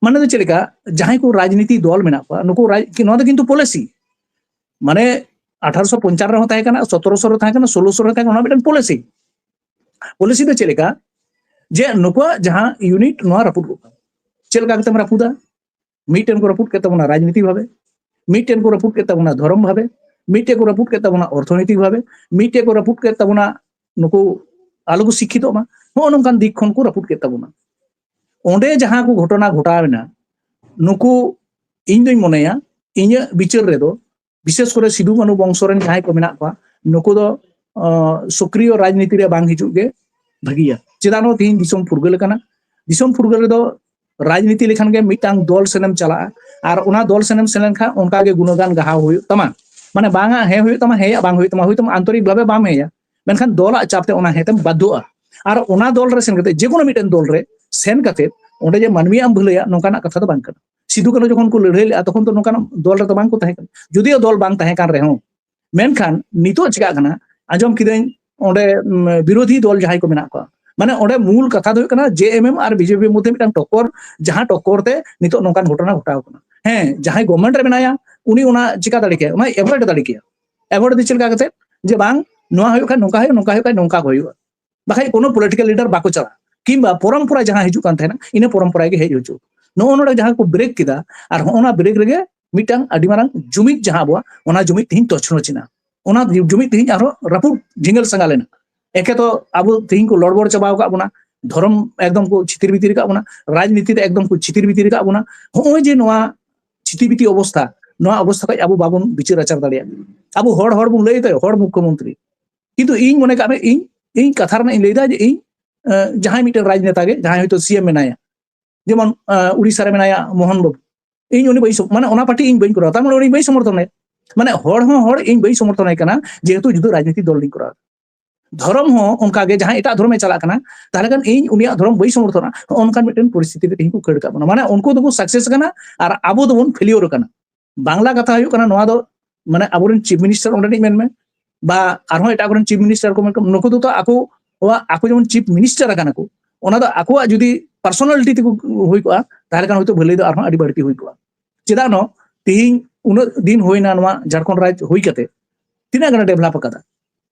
ᱢᱟᱱᱮ ᱫᱚ ᱪᱮᱫ ᱞᱮᱠᱟ, ᱡᱟᱦᱟᱸᱭ ᱠᱚ ᱨᱟᱡᱽᱱᱤᱛᱤ ᱫᱚᱞ ᱢᱮᱱᱟᱜ ᱠᱚᱣᱟ, ᱱᱩᱠᱩ ᱨᱟᱡᱽ-, ᱱᱚᱣᱟ ᱫᱚ ᱠᱤᱱᱛᱩ ᱯᱚᱞᱤᱥᱤ, ᱢᱟᱱᱮ ᱟᱴᱷᱟᱨᱚᱥᱚ ᱯᱚᱧᱪᱟᱱᱱᱚ ᱨᱮᱦᱚᱸ ᱛᱟᱦᱮᱸ ᱠᱟᱱᱟ, ᱥᱚᱛᱨᱚᱥᱚ ᱨᱮ ᱛᱟᱦᱮᱸ ᱠᱟᱱᱟ, ᱥᱳᱞᱳᱥᱚ ᱨᱮ ᱛᱟᱦᱮᱸ ᱠᱟᱱᱟ, ᱚᱱᱟ ᱢᱤᱫᱴᱮᱱ ᱯᱚᱞᱤᱥᱤ᱾ ᱯᱚᱞᱤᱥᱤ ᱫᱚ ᱪᱮᱫ ᱞᱮᱠᱟ, ᱡᱮ ᱱᱩᱠᱩᱣᱟᱜ ᱡᱟᱦᱟᱸ ᱤᱭᱩᱱᱤᱴ, ᱱᱚᱣᱟ ᱨᱟᱹᱯᱩᱫ ᱠᱚᱜ ᱠᱟᱱᱟ᱾ ᱪᱮᱫ ᱞᱮᱠᱟ ᱠᱟᱛᱮᱢ ᱨᱟᱹᱯᱩᱫᱟ? ᱢᱤᱫᱴᱮᱱ ᱠᱚ ᱨᱟᱹᱯᱩᱫ ᱠᱮᱫ ᱛᱟᱵᱚᱱᱟ ᱨᱟᱡᱽᱱᱤᱛᱤ ᱵᱷᱟᱵᱮ, ᱢᱤᱫᱴᱮᱱ ᱠᱚ ᱨᱟᱹᱯᱩᱫ ᱠᱮᱫ ᱛᱟᱵᱚᱱᱟ ᱫᱷᱚᱨᱚᱢ ᱵᱷᱟᱵᱮ, ᱢᱤᱫᱴᱮᱱ ᱠᱚ ᱨᱟᱹᱯᱩᱫ ᱠᱮᱫ ᱛᱟᱵᱚᱱᱟ ᱚᱨᱛᱷᱚᱱᱤᱛᱤᱠ ᱵᱷᱟᱵᱮ, ᱢᱤᱫᱴᱮᱱ ᱠᱚ ᱨᱟᱹᱯᱩᱫ ᱠᱮᱫ ᱛᱟᱵᱚᱱᱟ ᱱᱩᱠᱩ ᱟᱞᱚ ᱠᱚ ᱥᱤᱠᱠᱷᱤᱛᱚᱜ ᱢᱟ, ᱱᱚᱜᱼᱚ ᱱᱚᱝᱠᱟᱱ ᱫᱤᱠ ᱠᱷᱚᱱ ᱠᱚ ᱨᱟᱹᱯᱩᱫ ᱠᱮᱫ ᱛᱟᱵᱚᱱᱟ᱾ ᱚᱸᱰᱮ ᱡᱟᱦᱟᱸ ᱠᱚ ᱜᱷᱚᱴᱚᱱᱟ ᱜᱷᱚᱴᱟᱣ ᱮᱱᱟ, ᱱᱩᱠᱩ, ᱤᱧ ᱫᱩᱧ ᱢᱚᱱᱮᱭᱟ, ᱤᱧᱟᱹᱜ ᱵᱤᱪᱟᱹᱨ ᱨᱮᱫᱚ, ᱵᱤᱥᱮᱥ ᱠᱚᱨᱮ ᱥᱤᱫᱩ ᱠᱟᱹᱱᱦᱩ ᱵᱚᱝᱥᱚ ᱨᱮᱱ ᱡᱟᱦᱟᱸᱭ ᱠᱚ ᱢᱮᱱᱟᱜ ᱠᱚᱣᱟ, ᱱᱩᱠᱩ ᱫᱚ, ᱟᱸ, ᱥᱚᱠᱨᱤᱭᱚ ᱨᱟᱡᱽᱱᱤᱛᱤ ᱨᱮ ᱵᱟᱝ ᱦᱤᱡᱩᱜ ᱜᱮ ᱵᱷᱟᱹᱜᱤᱭᱟ᱾ ᱪᱮᱫᱟᱜ ᱱᱚᱣᱟ ᱛᱮᱦᱮᱧ ᱫᱤᱥᱚᱢ ᱯᱷᱩᱨᱜᱟᱹᱞ ᱟᱠᱟᱱᱟ? ᱫᱤᱥᱚᱢ ᱯᱷᱩᱨᱜᱟᱹᱞ ᱨᱮᱫᱚ ᱨᱟᱡᱽᱱᱤᱛᱤ ᱞᱮᱠᱷᱟᱱ ᱜᱮ ᱢᱤᱫᱴᱟᱝ ᱫᱚᱞ ᱥᱮᱱᱮᱢ ᱪᱟᱞᱟᱜᱼᱟ, ᱟᱨ ᱚᱱᱟ ᱫᱚᱞ ᱥᱮᱱᱮᱢ ᱥᱮᱱ ᱞᱮᱱᱠᱷᱟᱱ ᱚᱱᱠᱟ ᱜᱮ ᱜᱩᱱᱚᱜᱟᱱ ᱜᱟᱦᱟᱣ ᱦᱩᱭᱩᱜ ᱛᱟᱢᱟ᱾ ᱢᱟᱱᱮ ᱵᱟᱝᱟ ᱦᱮᱸ ᱦᱩᱭᱩᱜ ᱛᱟᱢᱟ, ᱦᱮᱸᱭᱟᱜ ᱵᱟᱝ ᱦᱩᱭᱩᱜ ᱛᱟᱢᱟ, ᱦᱩᱭ ᱛᱟᱢᱟ ᱟᱱᱛᱚᱨᱤᱠ ᱵᱷᱟᱵᱮ ᱵᱟᱢ ᱦᱮᱸᱭᱟ, ᱢᱮᱱᱠᱷᱟᱱ ᱫᱚᱞᱟᱜ ᱪᱟᱯ ᱛᱮ ᱚᱱᱟ ᱦᱮᱸ ᱛᱮᱢ ᱵᱟᱫᱽᱫᱷᱚᱜᱼᱟ᱾ ᱟᱨ ᱚᱱᱟ ᱫᱚᱞ ᱨᱮ ᱥᱮᱱ ᱠᱟᱛᱮ, ᱡᱮ ᱠᱳᱱᱳ ᱢᱤᱫᱴᱮᱱ ᱫᱚᱞ ᱨᱮ ᱥᱮᱱ ᱠᱟᱛᱮ ᱚᱸᱰᱮ ᱡᱮ ᱢᱟᱹᱱᱢᱤᱭᱟᱜ ᱮᱢ ᱵᱷᱟᱹᱞᱟᱹᱭᱟ, ᱱᱚᱝᱠᱟᱱᱟᱜ ᱠᱟᱛᱷᱟ ᱫᱚ ᱵᱟᱝ ᱠᱟᱱᱟ᱾ ᱥᱤᱫᱩ ᱠᱟᱹᱱᱦᱩ ᱡᱚᱠᱷᱚᱱ ᱠᱚ ᱞᱟᱹᱲᱦᱟᱹᱭ ᱞᱮᱫᱼᱟ, ᱛᱚᱠᱷᱚᱱ ᱫᱚ ᱱᱚᱝᱠᱟᱱᱟᱜ ᱫᱚᱞ ᱨᱮᱫᱚ ᱵᱟᱝ ᱠᱚ ᱛᱟᱦᱮᱸ ᱠᱟᱱᱟ, ᱡᱩᱫᱤᱭᱳ ᱫᱚᱞ ᱵᱟᱝ ᱛᱟᱦᱮᱸ ᱠᱟᱱ ᱨᱮᱦᱚᱸ᱾ ᱢᱮᱱᱠᱷᱟᱱ ᱱᱤᱛᱚᱜ ᱪᱤᱠᱟᱜ ᱠᱟᱱᱟ, ᱟᱸᱡᱚᱢ ᱠᱤᱫᱟᱹᱧ ᱚᱸᱰᱮ, ᱩᱢ, ᱵᱤᱨᱳᱫᱷᱤ ᱫᱚᱞ ᱡᱟᱦᱟᱸᱭ ᱠᱚ ᱢᱮᱱᱟᱜ ᱠᱚᱣᱟ, ᱢᱟᱱᱮ ᱚᱸᱰᱮ ᱢᱩᱞ ᱠᱟᱛᱷᱟ ᱫᱚ ᱦᱩᱭᱩᱜ ᱠᱟᱱᱟ ᱡᱮ ᱮᱢ ᱮᱢ ᱟᱨ ᱵᱤ ᱡᱮ ᱯᱤ ᱢᱚᱫᱽᱫᱷᱮ ᱢᱤᱫᱴᱟᱝ ᱴᱚᱠᱠᱚᱨ, ᱡᱟᱦᱟᱸ ᱴᱚᱠᱠᱚᱨ ᱛᱮ ᱱᱤᱛᱚᱜ ᱱᱚᱝᱠᱟᱱ ᱜᱷᱚᱴᱚᱱᱟ ᱜᱷᱚᱴᱟᱣ ᱠᱟᱱᱟ᱾ ᱦᱮᱸ, ᱡᱟᱦᱟᱸᱭ ᱜᱚᱵᱷᱢᱮᱱᱴ ᱨᱮ ᱢᱮᱱᱟᱭᱟ, ᱩᱱᱤ ᱚᱱᱟ ᱪᱤᱠᱟ ᱫᱟᱲᱮ ᱠᱮᱭᱟ, ᱚᱱᱟ ᱮᱵᱷᱚᱭᱮᱰ ᱫᱟᱲᱮ ᱠᱮᱭᱟ᱾ ᱮᱵᱷᱚᱭᱮᱰ ᱫᱚ ᱪᱮᱫ ᱞᱮᱠᱟ ᱠᱟᱛᱮ? ᱡᱮ ᱵᱟᱝ, ᱱᱚᱣᱟ ᱦᱩᱭᱩᱜ ᱠᱷᱟᱱ ᱱᱚᱝᱠᱟ ᱦᱩᱭᱩᱜᱼᱟ, ᱱᱚᱝᱠᱟ ᱦᱩᱭᱩᱜ ᱠᱷᱟᱱ ᱱᱚᱝᱠᱟ ᱠᱚ ᱦᱩᱭᱩᱜᱼᱟ᱾ ᱵᱟᱠᱷᱟᱡ ᱠᱳᱱᱳ ᱯᱚᱞᱤᱴᱤᱠᱟᱞ ᱞᱤᱰᱟᱨ ᱵᱟᱠᱚ ᱪᱟᱞᱟᱜᱼᱟ, ᱠᱤᱝᱵᱟ ᱯᱚᱨᱚᱢᱯᱚᱨᱟ ᱡᱟᱦᱟᱸ ᱦᱤᱡᱩᱜ ᱠᱟᱱ ᱛᱟᱦᱮᱱᱟ, ᱤᱱᱟᱹ ᱯᱚᱨᱚᱢᱯᱚᱨᱟ ᱜᱮ ᱦᱮᱡ ᱦᱚᱪᱚᱜ᱾ ᱱᱚᱜᱼᱚ ᱱᱚᱰᱮ ᱡᱟᱦᱟᱸ ᱠᱚ ᱵᱨᱮᱠ ᱠᱮᱫᱟ, ᱟᱨ ᱦᱚᱸᱜᱼᱚ ᱱᱟ ᱵᱨᱮᱠ ᱨᱮᱜᱮ ᱢᱤᱫᱴᱟᱝ ᱟᱹᱰᱤ ᱢᱟᱨᱟᱝ ᱡᱩᱢᱤᱫ ᱡᱟᱦᱟᱸ ᱟᱵᱚᱣᱟᱜ, ᱚᱱᱟ ᱡᱩᱢᱤᱫ ᱛᱮᱦᱮᱧ ᱛᱚᱪᱷᱱᱚᱪ ᱮᱱᱟ᱾ ᱚᱱᱟ ᱡᱩᱢᱤᱫ ᱛᱮᱦᱮᱧ ᱟᱨᱦᱚᱸ ᱨᱟᱹᱯᱩᱫ ᱡᱷᱤᱸᱜᱟᱹᱞ ᱥᱟᱸᱜᱟᱞ ᱮᱱᱟ᱾ ᱮᱠᱮ ᱛᱚ ᱟᱵᱚ ᱛᱮᱦᱮᱧ ᱠᱚ ᱞᱚᱲᱵᱚᱲ ᱪᱟᱵᱟᱣ ᱟᱠᱟᱫ ᱵᱚᱱᱟ, ᱫᱷᱚᱨᱚᱢ ᱮᱠᱫᱚᱢ ᱠᱚ ᱪᱷᱤᱛᱤᱨ ᱵᱷᱤᱛᱤᱨ ᱟᱠᱟᱫ ᱵᱚᱱᱟ, ᱨᱟᱡᱽᱱᱤᱛᱤ ᱨᱮ ᱮᱠᱫᱚᱢ ᱠᱚ ᱪᱷᱤᱛᱤᱨ ᱵᱷᱤᱛᱤᱨ ᱟᱠᱟᱫ ᱵᱚᱱᱟ᱾ ᱦᱚᱸᱜᱼᱚᱭ ᱡᱮ ᱱᱚᱣᱟ ᱪᱷᱤᱛᱤ ᱵᱷᱤᱛᱤ ᱚᱵᱚᱥᱛᱷᱟ, ᱱᱚᱣᱟ ᱚᱵᱚᱥᱛᱷᱟ ᱠᱷᱚᱱ ᱟᱵᱚ ᱵᱟᱵᱚᱱ ᱵᱤᱪᱟᱹᱨ ᱟᱪᱟᱨ ᱫᱟᱲᱮᱭᱟᱜᱼᱟ᱾ ᱟᱵᱚ ᱦᱚᱲ ᱦᱚᱲ ᱵᱚᱱ ᱞᱟᱹᱭ ᱛᱟᱭᱟ ᱦᱚᱲ ᱢᱩᱠᱠᱷᱚᱢᱚᱱᱛᱨᱤ, ᱠᱤᱱᱛᱩ ᱤᱧ ᱢᱚᱱᱮ ᱠᱟᱜ ᱢᱮ ᱤᱧ ᱤᱧ ᱠᱟᱛᱷᱟ ᱨᱮᱱᱟᱜ ᱤᱧ ᱞᱟᱹᱭᱫᱟ ᱡᱮ ᱤᱧ ᱡᱟᱦᱟᱸᱭ ᱢᱤᱫᱴᱮᱱ ᱨᱟᱡᱽᱱᱮᱛᱟ ᱜᱮ ᱡᱟᱦᱟᱸᱭ ᱦᱚᱭᱛᱳ ᱥᱤ ᱮᱢ ᱢᱮᱱᱟᱭᱟ, ᱡᱮᱢᱚᱱ ᱩᱲᱤᱥᱥᱟ ᱨᱮ ᱢᱮᱱᱟᱭᱟ ᱢᱳᱦᱚᱱ ᱵᱟᱵᱩ, ᱤᱧ ᱩᱱᱤ ᱵᱟᱹᱧ ᱢᱟᱱᱮ ᱚᱱᱟ ᱯᱟᱨᱴᱤ ᱤᱧ ᱵᱟᱹᱧ ᱠᱚᱨᱟᱣᱟ, ᱛᱟᱨ ᱢᱟᱱᱮ ᱩᱱᱤ ᱵᱟᱹᱧ ᱥᱚᱢᱚᱨᱛᱷᱚᱱᱟᱭᱟ᱾ ᱢᱟᱱᱮ ᱦᱚᱲ ᱦᱚᱸ ᱦᱚᱲ ᱤᱧ ᱵᱟᱹᱧ ᱥᱚᱢᱚᱨᱛᱷᱚᱱᱟᱭ ᱠᱟᱱᱟ, ᱡᱮᱦᱮᱛᱩ ᱡᱩᱫᱤ ᱨᱟᱡᱽᱱᱤᱛᱤ ᱫᱚᱞ ᱞᱤᱧ ᱠᱚᱨᱟᱣᱟ᱾ ᱫᱷᱚᱨᱚᱢ ᱦᱚᱸ ᱚᱱᱠᱟ ᱜᱮ ᱡᱟᱦᱟᱸᱭ ᱮᱴᱟᱜ ᱫᱷᱚᱨᱚᱢᱮ ᱪᱟᱞᱟᱜ ᱠᱟᱱᱟ, ᱛᱟᱦᱚᱞᱮ ᱠᱷᱟᱱ ᱤᱧ ᱩᱱᱤᱭᱟᱜ ᱫᱷᱚᱨᱚᱢ ᱵᱟᱹᱧ ᱥᱚᱢᱚᱨᱛᱷᱚᱱᱟ᱾ ᱱᱚᱜᱼᱚ ᱱᱚᱝᱠᱟᱱ ᱢᱤᱫᱴᱮᱱ ᱯᱚᱨᱤᱥᱛᱷᱤᱛᱤ ᱨᱮ ᱛᱮᱦᱮᱧ ᱠᱚ ᱠᱷᱟᱹᱲ ᱠᱟᱜ ᱵᱚᱱᱟ᱾ ᱢᱟᱱᱮ ᱩᱱᱠᱩ ᱫᱚᱠᱚ ᱥᱟᱠᱥᱮᱥ ᱠᱟᱱᱟ ᱟᱨ ᱟᱵᱚ ᱫᱚᱵᱚᱱ ᱯᱷᱮᱞᱤᱭᱳᱨ ᱠᱟᱱᱟ᱾ ᱵᱟᱝᱞᱟ ᱠᱟᱛᱷᱟ ᱦᱩᱭᱩᱜ ᱠᱟᱱᱟ, ᱱᱚᱣᱟ ᱫᱚ ᱢᱟᱱᱮ ᱟᱵᱚᱨᱮᱱ ᱪᱤᱯ ᱢᱤᱱᱤᱥᱴᱟᱨ ᱚᱸᱰᱮᱱᱤᱡ ᱢᱮᱱᱢᱮ, ᱵᱟ ᱟᱨᱦᱚᱸ ᱮᱴᱟᱜ ᱠᱚᱨᱮᱱ ᱪᱤᱯ ᱢᱤᱱᱤᱥᱴᱟᱨ ᱠᱚ ᱢᱮᱱ ᱠᱚ, ᱱᱩᱠᱩ ᱫᱚ ᱛᱚ ᱟᱠᱚ ᱟᱠᱚ ᱡᱮᱢᱚᱱ ᱪᱤᱯ ᱢᱤᱱᱤᱥᱴᱟᱨ ᱟᱠᱟᱱᱟ ᱠᱚ, ᱚᱱᱟ ᱫᱚ ᱟᱠᱚᱣᱟᱜ ᱡᱩᱫᱤ ᱯᱟᱨᱥᱚᱱᱟᱞᱤᱴᱤ ᱛᱮᱠᱚ ᱦᱩᱭ ᱠᱚᱜᱼᱟ, ᱛᱟᱦᱚᱞᱮ ᱠᱷᱟᱱ ᱦᱚᱭᱛᱳ ᱵᱷᱟᱹᱞᱟᱹᱭ ᱫᱚ ᱟᱨᱦᱚᱸ ᱟᱹᱰᱤ ᱵᱟᱹᱲᱛᱤ ᱦᱩᱭ ᱠᱚᱜᱼᱟ᱾ ᱪᱮᱫᱟᱜ ᱱᱚ ᱛᱮᱦᱮᱧ ᱩᱱᱟᱹᱜ ᱫᱤᱱ ᱦᱩᱭᱱᱟ ᱱᱚᱣᱟ ᱡᱷᱟᱲᱠᱷᱚᱸᱰ ᱨᱟᱡᱽ ᱦᱩᱭ ᱠᱟᱛᱮ ᱛᱤᱱᱟᱹᱜ ᱜᱟᱱᱮ ᱰᱮᱵᱷᱞᱚᱯ ᱟᱠᱟᱫᱟ?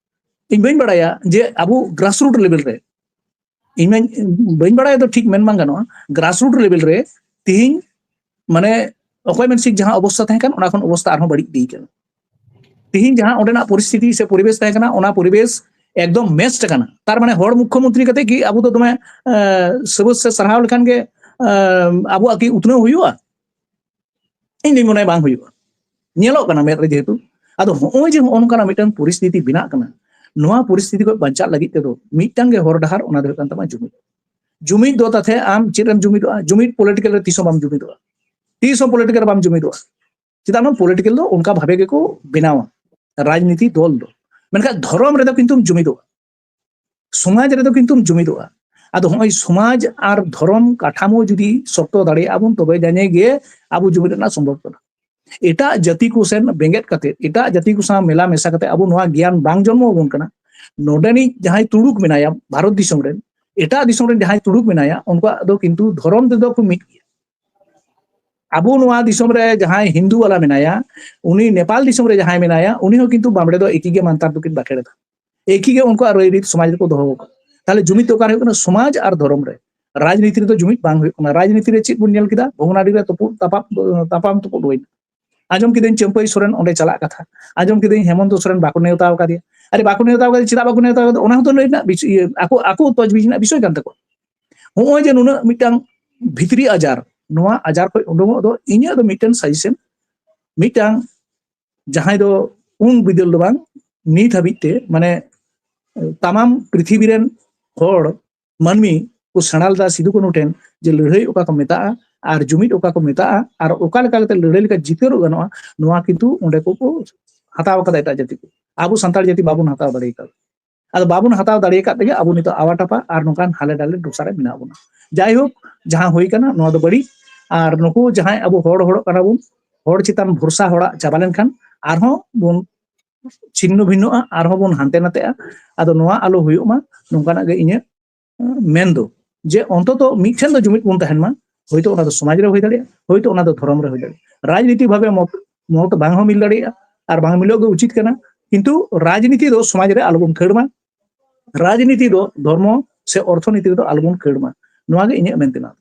ᱤᱧ ᱵᱟᱹᱧ ᱵᱟᱲᱟᱭᱟ ᱡᱮ ᱟᱵᱚ ᱜᱨᱟᱥᱨᱩᱴ ᱞᱮᱵᱮᱞ ᱨᱮ, ᱤᱧ ᱢᱟᱧ ᱵᱟᱹᱧ ᱵᱟᱲᱟᱭᱟ ᱫᱚ ᱴᱷᱤᱠ ᱢᱮᱱ ᱵᱟᱝ ᱜᱟᱱᱚᱜᱼᱟ, ᱜᱨᱟᱥᱨᱩᱴ ᱞᱮᱵᱮᱞ ᱨᱮ ᱛᱤᱦᱤᱧ ᱢᱟᱱᱮ ᱚᱠᱚᱭ ᱢᱮᱱ ᱥᱤᱠ ᱡᱟᱦᱟᱸ ᱚᱵᱚᱥᱛᱟ ᱛᱟᱦᱮᱸ ᱠᱟᱱ ᱚᱱᱟ ᱠᱷᱚᱱ ᱚᱵᱚᱥᱛᱟ ᱟᱨᱦᱚᱸ ᱵᱟᱹᱲᱤᱡ ᱤᱫᱤ ᱠᱟᱱᱟ᱾ ᱛᱤᱦᱤᱧ ᱡᱟᱦᱟᱸ ᱚᱸᱰᱮᱱᱟᱜ ᱯᱚᱨᱤᱥᱛᱷᱤᱛᱤ ᱥᱮ ᱯᱚᱨᱤᱵᱮᱥ ᱛᱟᱦᱮᱸ ᱠᱟᱱᱟ ᱚᱱᱟ ᱯᱚᱨᱤᱵᱮᱥ ᱮᱠᱫᱚᱢ ᱢᱮᱥᱴ ᱠᱟᱱᱟ᱾ ᱛᱟᱨ ᱢᱟᱱᱮ ᱦᱚᱲ ᱢᱩᱠᱠᱷᱚᱢᱚᱱᱛᱨᱤ ᱠᱟᱛᱮ ᱠᱤ ᱟᱵᱚ ᱫᱚ ᱫᱚᱢᱮ ᱥᱟᱹᱵᱟᱹᱫ ᱥᱮ ᱥᱟᱨᱦᱟᱣ ᱞᱮᱠᱷᱟᱱ ᱜᱮ ᱟᱵᱚᱣᱟᱜ ᱠᱤ ᱩᱛᱱᱟᱹᱣ ᱦᱩᱭᱩᱜᱼᱟ? ᱤᱧ ᱫᱩᱧ ᱢᱚᱱᱮᱭᱟ ᱵᱟᱝ ᱦᱩᱭᱩᱜᱼᱟ᱾ ᱧᱮᱞᱚᱜ ᱠᱟᱱᱟ ᱢᱮᱫ ᱨᱮ ᱡᱮᱦᱮᱛᱩ᱾ ᱟᱫᱚ ᱦᱚᱸᱜᱼᱚᱭ ᱡᱮ ᱦᱚᱸᱜᱼᱚ ᱱᱚᱝᱠᱟᱱᱟᱜ ᱢᱤᱫᱴᱟᱝ ᱯᱚᱨᱤᱥᱛᱷᱤᱛᱤ ᱵᱮᱱᱟᱜ ᱠᱟᱱᱟ, ᱱᱚᱣᱟ ᱯᱚᱨᱤᱥᱛᱷᱤᱛᱤ ᱠᱷᱚᱱ ᱵᱟᱧᱪᱟᱜ ᱞᱟᱹᱜᱤᱫ ᱛᱮᱫᱚ ᱢᱤᱫᱴᱟᱝ ᱜᱮ ᱦᱚᱨ ᱰᱟᱦᱟᱨ, ᱚᱱᱟ ᱫᱚ ᱦᱩᱭᱩᱜ ᱠᱟᱱ ᱛᱟᱢᱟ ᱡᱩᱢᱤᱫ᱾ ᱡᱩᱢᱤᱫ ᱫᱚ ᱛᱟᱛᱮ ᱟᱢ ᱪᱮᱫ ᱮᱢ ᱡᱩᱢᱤᱫᱚᱜᱼᱟ? ᱡᱩᱢᱤᱫ ᱯᱚᱞᱤᱴᱤᱠᱟᱞ ᱨᱮ ᱛᱤᱥ ᱦᱚᱸ ᱵᱟᱢ ᱡᱩᱢᱤᱫᱚᱜᱼᱟ, ᱛᱤᱥ ᱦᱚᱸ ᱯᱚᱞᱤᱴᱤᱠᱟᱞ ᱨᱮ ᱵᱟᱢ ᱡᱩᱢᱤᱫᱚᱜᱼᱟ᱾ ᱪᱮᱫᱟᱜ ᱱᱚᱣᱟ ᱯᱚᱞᱤᱴᱤᱠᱟᱞ ᱫᱚ ᱚᱱᱠᱟ ᱵᱷᱟᱵᱮ ᱜᱮᱠᱚ ᱵᱮᱱᱟᱣᱟ ᱨᱟᱡᱽᱱᱤᱛᱤ ᱫᱚᱞ ᱫᱚ, ᱢᱮᱱᱠᱷᱟᱱ ᱫᱷᱚᱨᱚᱢ ᱨᱮᱫᱚ ᱠᱤᱱᱛᱩᱢ ᱡᱩᱢᱤᱫᱚᱜᱼᱟ, ᱥᱚᱢᱟᱡᱽ ᱨᱮᱫᱚ ᱠᱤᱱᱛᱩᱢ ᱡᱩᱢᱤᱫᱚᱜᱼᱟ᱾ ᱟᱫᱚ ᱦᱚᱸᱜᱼᱚᱭ ᱥᱚᱢᱟᱡᱽ ᱟᱨ ᱫᱷᱚᱨᱚᱢ ᱠᱟᱴᱷᱟᱢᱳ ᱡᱩᱫᱤ ᱥᱚᱠᱛᱚ ᱫᱟᱲᱮᱭᱟᱜᱼᱟ ᱵᱚᱱ, ᱛᱚᱵᱮ ᱡᱟᱹᱱᱤᱡ ᱜᱮ ᱟᱵᱚ ᱡᱩᱢᱤᱫ ᱨᱮᱱᱟᱜ ᱥᱚᱢᱵᱷᱚᱵ ᱠᱟᱱᱟ᱾ ᱮᱴᱟᱜ ᱡᱟᱹᱛᱤ ᱠᱚ ᱥᱮᱱ ᱵᱮᱸᱜᱮᱫ ᱠᱟᱛᱮ, ᱮᱴᱟᱜ ᱡᱟᱹᱛᱤ ᱠᱚ ᱥᱟᱶ ᱢᱮᱞᱟ ᱢᱮᱥᱟ ᱠᱟᱛᱮ ᱟᱵᱚ ᱱᱚᱣᱟ ᱜᱮᱭᱟᱱ ᱵᱟᱝ ᱡᱚᱱᱢᱚ ᱟᱵᱚᱱ ᱠᱟᱱᱟ᱾ ᱱᱚᱰᱮᱱᱤᱡ ᱡᱟᱦᱟᱸᱭ ᱛᱩᱲᱩᱠ ᱢᱮᱱᱟᱭᱟ ᱵᱷᱟᱨᱚᱛ ᱫᱤᱥᱚᱢ ᱨᱮᱱ, ᱮᱴᱟᱜ ᱫᱤᱥᱚᱢ ᱨᱮᱱ ᱡᱟᱦᱟᱸᱭ ᱛᱩᱲᱩᱠ ᱢᱮᱱᱟᱭᱟ, ᱩᱱᱠᱩᱣᱟᱜ ᱫᱚ ᱠᱤᱱᱛᱩ ᱫᱷᱚᱨᱚᱢ ᱛᱮᱫᱚ ᱠᱚ ᱢᱤᱫ ᱜᱮᱭᱟ᱾ ᱟᱵᱚ ᱱᱚᱣᱟ ᱫᱤᱥᱚᱢ ᱨᱮ ᱡᱟᱦᱟᱸᱭ ᱦᱤᱱᱫᱩ ᱣᱟᱞᱟ ᱢᱮᱱᱟᱭᱟ, ᱩᱱᱤ ᱱᱮᱯᱟᱞ ᱫᱤᱥᱚᱢ ᱨᱮ ᱡᱟᱦᱟᱸᱭ ᱢᱮᱱᱟᱭᱟ, ᱩᱱᱤ ᱦᱚᱸ ᱠᱤᱱᱛᱩ ᱵᱟᱢᱵᱲᱮ ᱫᱚ ᱮᱠᱤ ᱜᱮ ᱢᱟᱱᱛᱟᱨ ᱫᱚᱠᱤᱱ ᱵᱟᱠᱷᱮᱲ ᱮᱫᱟ, ᱮᱠᱤ ᱜᱮ ᱩᱱᱠᱩᱣᱟᱜ ᱨᱟᱹᱭ ᱨᱤᱛ ᱥᱚᱢᱟᱡᱽ ᱨᱮᱠᱚ ᱫᱚᱦᱚ ᱟᱠᱟᱫᱟ᱾ ᱛᱟᱦᱞᱮ ᱡᱩᱢᱤᱫ ᱫᱚ ᱚᱠᱟᱨᱮ ᱦᱩᱭᱩᱜ ᱠᱟᱱᱟ? ᱥᱚᱢᱟᱡᱽ ᱟᱨ ᱫᱷᱚᱨᱚᱢ ᱨᱮ᱾ ᱨᱟᱡᱽᱱᱤᱛᱤ ᱨᱮᱫᱚ ᱡᱩᱢᱤᱫ ᱵᱟᱝ ᱦᱩᱭᱩᱜ ᱠᱟᱱᱟ᱾ ᱨᱟᱡᱽᱱᱤᱛᱤ ᱨᱮ ᱪᱮᱫ ᱵᱚᱱ ᱧᱮᱞ ᱠᱮᱫᱟ? ᱵᱷᱚᱜᱽᱱᱟᱰᱤ ᱨᱮ ᱛᱩᱯᱩᱫ ᱛᱟᱯᱟᱢ, ᱛᱟᱯᱟᱢ ᱛᱩᱯᱩᱫ ᱦᱩᱭᱱᱟ᱾ ᱟᱸᱡᱚᱢ ᱠᱤᱫᱟᱹᱧ ᱪᱟᱹᱢᱯᱟᱹᱭ ᱥᱚᱨᱮᱱ ᱚᱸᱰᱮ ᱪᱟᱞᱟᱜ ᱠᱟᱛᱷᱟ, ᱟᱸᱡᱚᱢ ᱠᱤᱫᱟᱹᱧ ᱦᱮᱢᱚᱱᱛᱚ ᱥᱚᱨᱮᱱ ᱵᱟᱠᱚ ᱱᱮᱣᱛᱟ ᱟᱠᱟᱫᱮᱭᱟ᱾ ᱟᱨᱮ, ᱵᱟᱠᱚ ᱱᱮᱣᱛᱟ ᱟᱠᱟᱫᱮᱭᱟ, ᱪᱮᱫᱟᱜ ᱵᱟᱠᱚ ᱱᱮᱣᱛᱟ ᱟᱠᱟᱫᱮᱭᱟ? ᱚᱱᱟ ᱦᱚᱸᱛᱚ ᱞᱟᱹᱭ ᱨᱮᱱᱟᱜ ᱵᱤᱥ-, ᱤᱭᱟᱹ, ᱟᱠᱚ, ᱟᱠᱚ ᱛᱚᱡᱵᱤᱡ ᱨᱮᱱᱟᱜ ᱵᱤᱥᱚᱭ ᱠᱟᱱ ᱛᱟᱠᱚᱣᱟ᱾ ᱱᱚᱜᱼᱚᱭ ᱡᱮ ᱱᱩᱱᱟᱹᱜ ᱢᱤᱫᱴᱟᱝ ᱵᱷᱤᱛᱨᱤ ᱟᱡᱟᱨ, ᱱᱚᱣᱟ ᱟᱡᱟᱨ ᱠᱷᱚᱱ ᱩᱰᱩᱝᱚᱜ ᱫᱚ ᱤᱧᱟᱹᱜ ᱫᱚ ᱢᱤᱫᱴᱮᱱ ᱥᱟᱡᱮᱥᱚᱱ, ᱢᱤᱫᱴᱟᱝ ᱡᱟᱦᱟᱸᱭ ᱫᱚ ᱩᱱ ᱵᱤᱫᱟᱹᱞ ᱫᱚ ᱵᱟᱝ, ᱱᱤᱛ ᱦᱟᱹᱵᱤᱡ ᱛᱮ ᱢᱟᱱᱮ ᱛᱟᱢᱟᱢ ᱯᱨᱤᱛᱷᱤᱵᱤ ᱨᱮᱱ ᱦᱚᱲ, ᱢᱟᱹᱱᱢᱤ ᱠᱚ ᱥᱮᱬᱟ ᱞᱮᱫᱟ ᱥᱤᱫᱩ ᱠᱟᱹᱱᱦᱩ ᱴᱷᱮᱱ ᱡᱮ ᱞᱟᱹᱲᱦᱟᱹᱭ ᱚᱠᱟ ᱠᱚ ᱢᱮᱛᱟᱜᱼᱟ ᱟᱨ ᱡᱩᱢᱤᱫ ᱚᱠᱟ ᱠᱚ ᱢᱮᱛᱟᱜᱼᱟ ᱟᱨ ᱚᱠᱟ ᱞᱮᱠᱟ ᱠᱟᱛᱮ ᱞᱟᱹᱲᱦᱟᱹᱭ ᱞᱮᱠᱷᱟᱱ ᱡᱤᱛᱟᱹᱨᱚᱜ ᱜᱟᱱᱚᱜᱼᱟ, ᱱᱚᱣᱟ ᱠᱤᱱᱛᱩ ᱚᱸᱰᱮ ᱠᱚ ᱠᱚ ᱦᱟᱛᱟᱣ ᱟᱠᱟᱫᱟ ᱮᱴᱟᱜ ᱡᱟᱹᱛᱤ ᱠᱚ᱾ ᱟᱵᱚ ᱥᱟᱱᱛᱟᱲ ᱡᱟᱹᱛᱤ ᱵᱟᱵᱚᱱ ᱦᱟᱛᱟᱣ ᱫᱟᱲᱮ ᱟᱠᱟᱫᱟ᱾ ᱟᱫᱚ ᱵᱟᱵᱚᱱ ᱦᱟᱛᱟᱣ ᱫᱟᱲᱮ ᱟᱠᱟᱫ ᱛᱮᱜᱮ ᱟᱵᱚ ᱱᱤᱛᱚᱜ ᱟᱣᱟ ᱴᱟᱯᱟ ᱟᱨ ᱱᱚᱝᱠᱟᱱ ᱦᱟᱞᱮ ᱰᱟᱞᱮ ᱫᱚᱥᱟ ᱨᱮ ᱢᱮᱱᱟᱜ ᱵᱚᱱᱟ᱾ ᱡᱟᱭᱦᱳᱠ, ᱡᱟᱦᱟᱸ ᱦᱩᱭ ᱠᱟᱱᱟ ᱱᱚᱣᱟ ᱫᱚ ᱵᱟᱹᱲᱤᱡ᱾ ᱟᱨ ᱱᱩᱠᱩ ᱡᱟᱦᱟᱸᱭ ᱟᱵᱚ ᱦᱚᱲ ᱦᱚᱲᱚᱜ ᱠᱟᱱᱟ ᱵᱚᱱ, ᱦᱚᱲ ᱪᱮᱛᱟᱱ ᱵᱷᱚᱨᱥᱟ ᱦᱚᱲᱟᱜ ᱪᱟᱵᱟ ᱞᱮᱱᱠᱷᱟᱱ ᱟᱨᱦᱚᱸ ᱵᱚᱱ ᱪᱷᱤᱱᱱᱚ ᱵᱷᱤᱱᱱᱚᱜᱼᱟ, ᱟᱨᱦᱚᱸ ᱵᱚᱱ ᱦᱟᱱᱛᱮ ᱱᱟᱛᱮᱜᱼᱟ᱾ ᱟᱫᱚ ᱱᱚᱣᱟ ᱟᱞᱚ ᱦᱩᱭᱩᱜ ᱢᱟ, ᱱᱚᱝᱠᱟᱱᱟᱜ ᱜᱮ ᱤᱧᱟᱹᱜ ᱢᱮᱱ ᱫᱚ, ᱡᱮ ᱚᱱᱛᱚᱛᱚ ᱢᱤᱫᱴᱷᱮᱱ ᱫᱚ ᱡᱩᱢᱤᱫ ᱵᱚᱱ ᱛᱟᱦᱮᱱ ᱢᱟ᱾ ᱦᱳᱭᱛᱳ ᱚᱱᱟ ᱫᱚ ᱥᱚᱢᱟᱡᱽ ᱨᱮ ᱦᱩᱭ ᱫᱟᱲᱮᱭᱟᱜᱼᱟ, ᱦᱳᱭᱛᱳ ᱚᱱᱟ ᱫᱚ ᱫᱷᱚᱨᱚᱢ ᱨᱮ ᱦᱩᱭ ᱫᱟᱲᱮᱭᱟᱜᱼᱟ᱾ ᱨᱟᱡᱽᱱᱤᱛᱤ ᱵᱷᱟᱵᱮ ᱢᱚᱛ, ᱢᱚᱛ ᱵᱟᱝ ᱦᱚᱸ ᱢᱤᱞ ᱫᱟᱲᱮᱭᱟᱜᱼᱟ, ᱟᱨ ᱵᱟᱝ ᱢᱤᱞᱚᱜ ᱜᱮ ᱩᱪᱤᱛ ᱠᱟᱱᱟ᱾ ᱠᱤᱱᱛᱩ ᱨᱟᱡᱽᱱᱤᱛᱤ ᱫᱚ ᱥᱚᱢᱟᱡᱽ ᱨᱮ ᱟᱞᱚᱵᱚᱱ ᱠᱷᱟᱹᱲ ᱢᱟ᱾ ᱨᱟᱡᱽᱱᱤᱛᱤ ᱫᱚ ᱫᱷᱚᱨᱢᱚ ᱥᱮ ᱚᱨᱛᱷᱚᱱᱤᱛᱤ ᱨᱮᱫᱚ ᱟᱞᱚᱵᱚᱱ ᱠᱷᱟᱹᱲ ᱢᱟ᱾ ᱱᱚᱣᱟ ᱜᱮ ᱤᱧᱟᱹᱜ ᱢᱮᱱ ᱛᱮᱱᱟᱜ᱾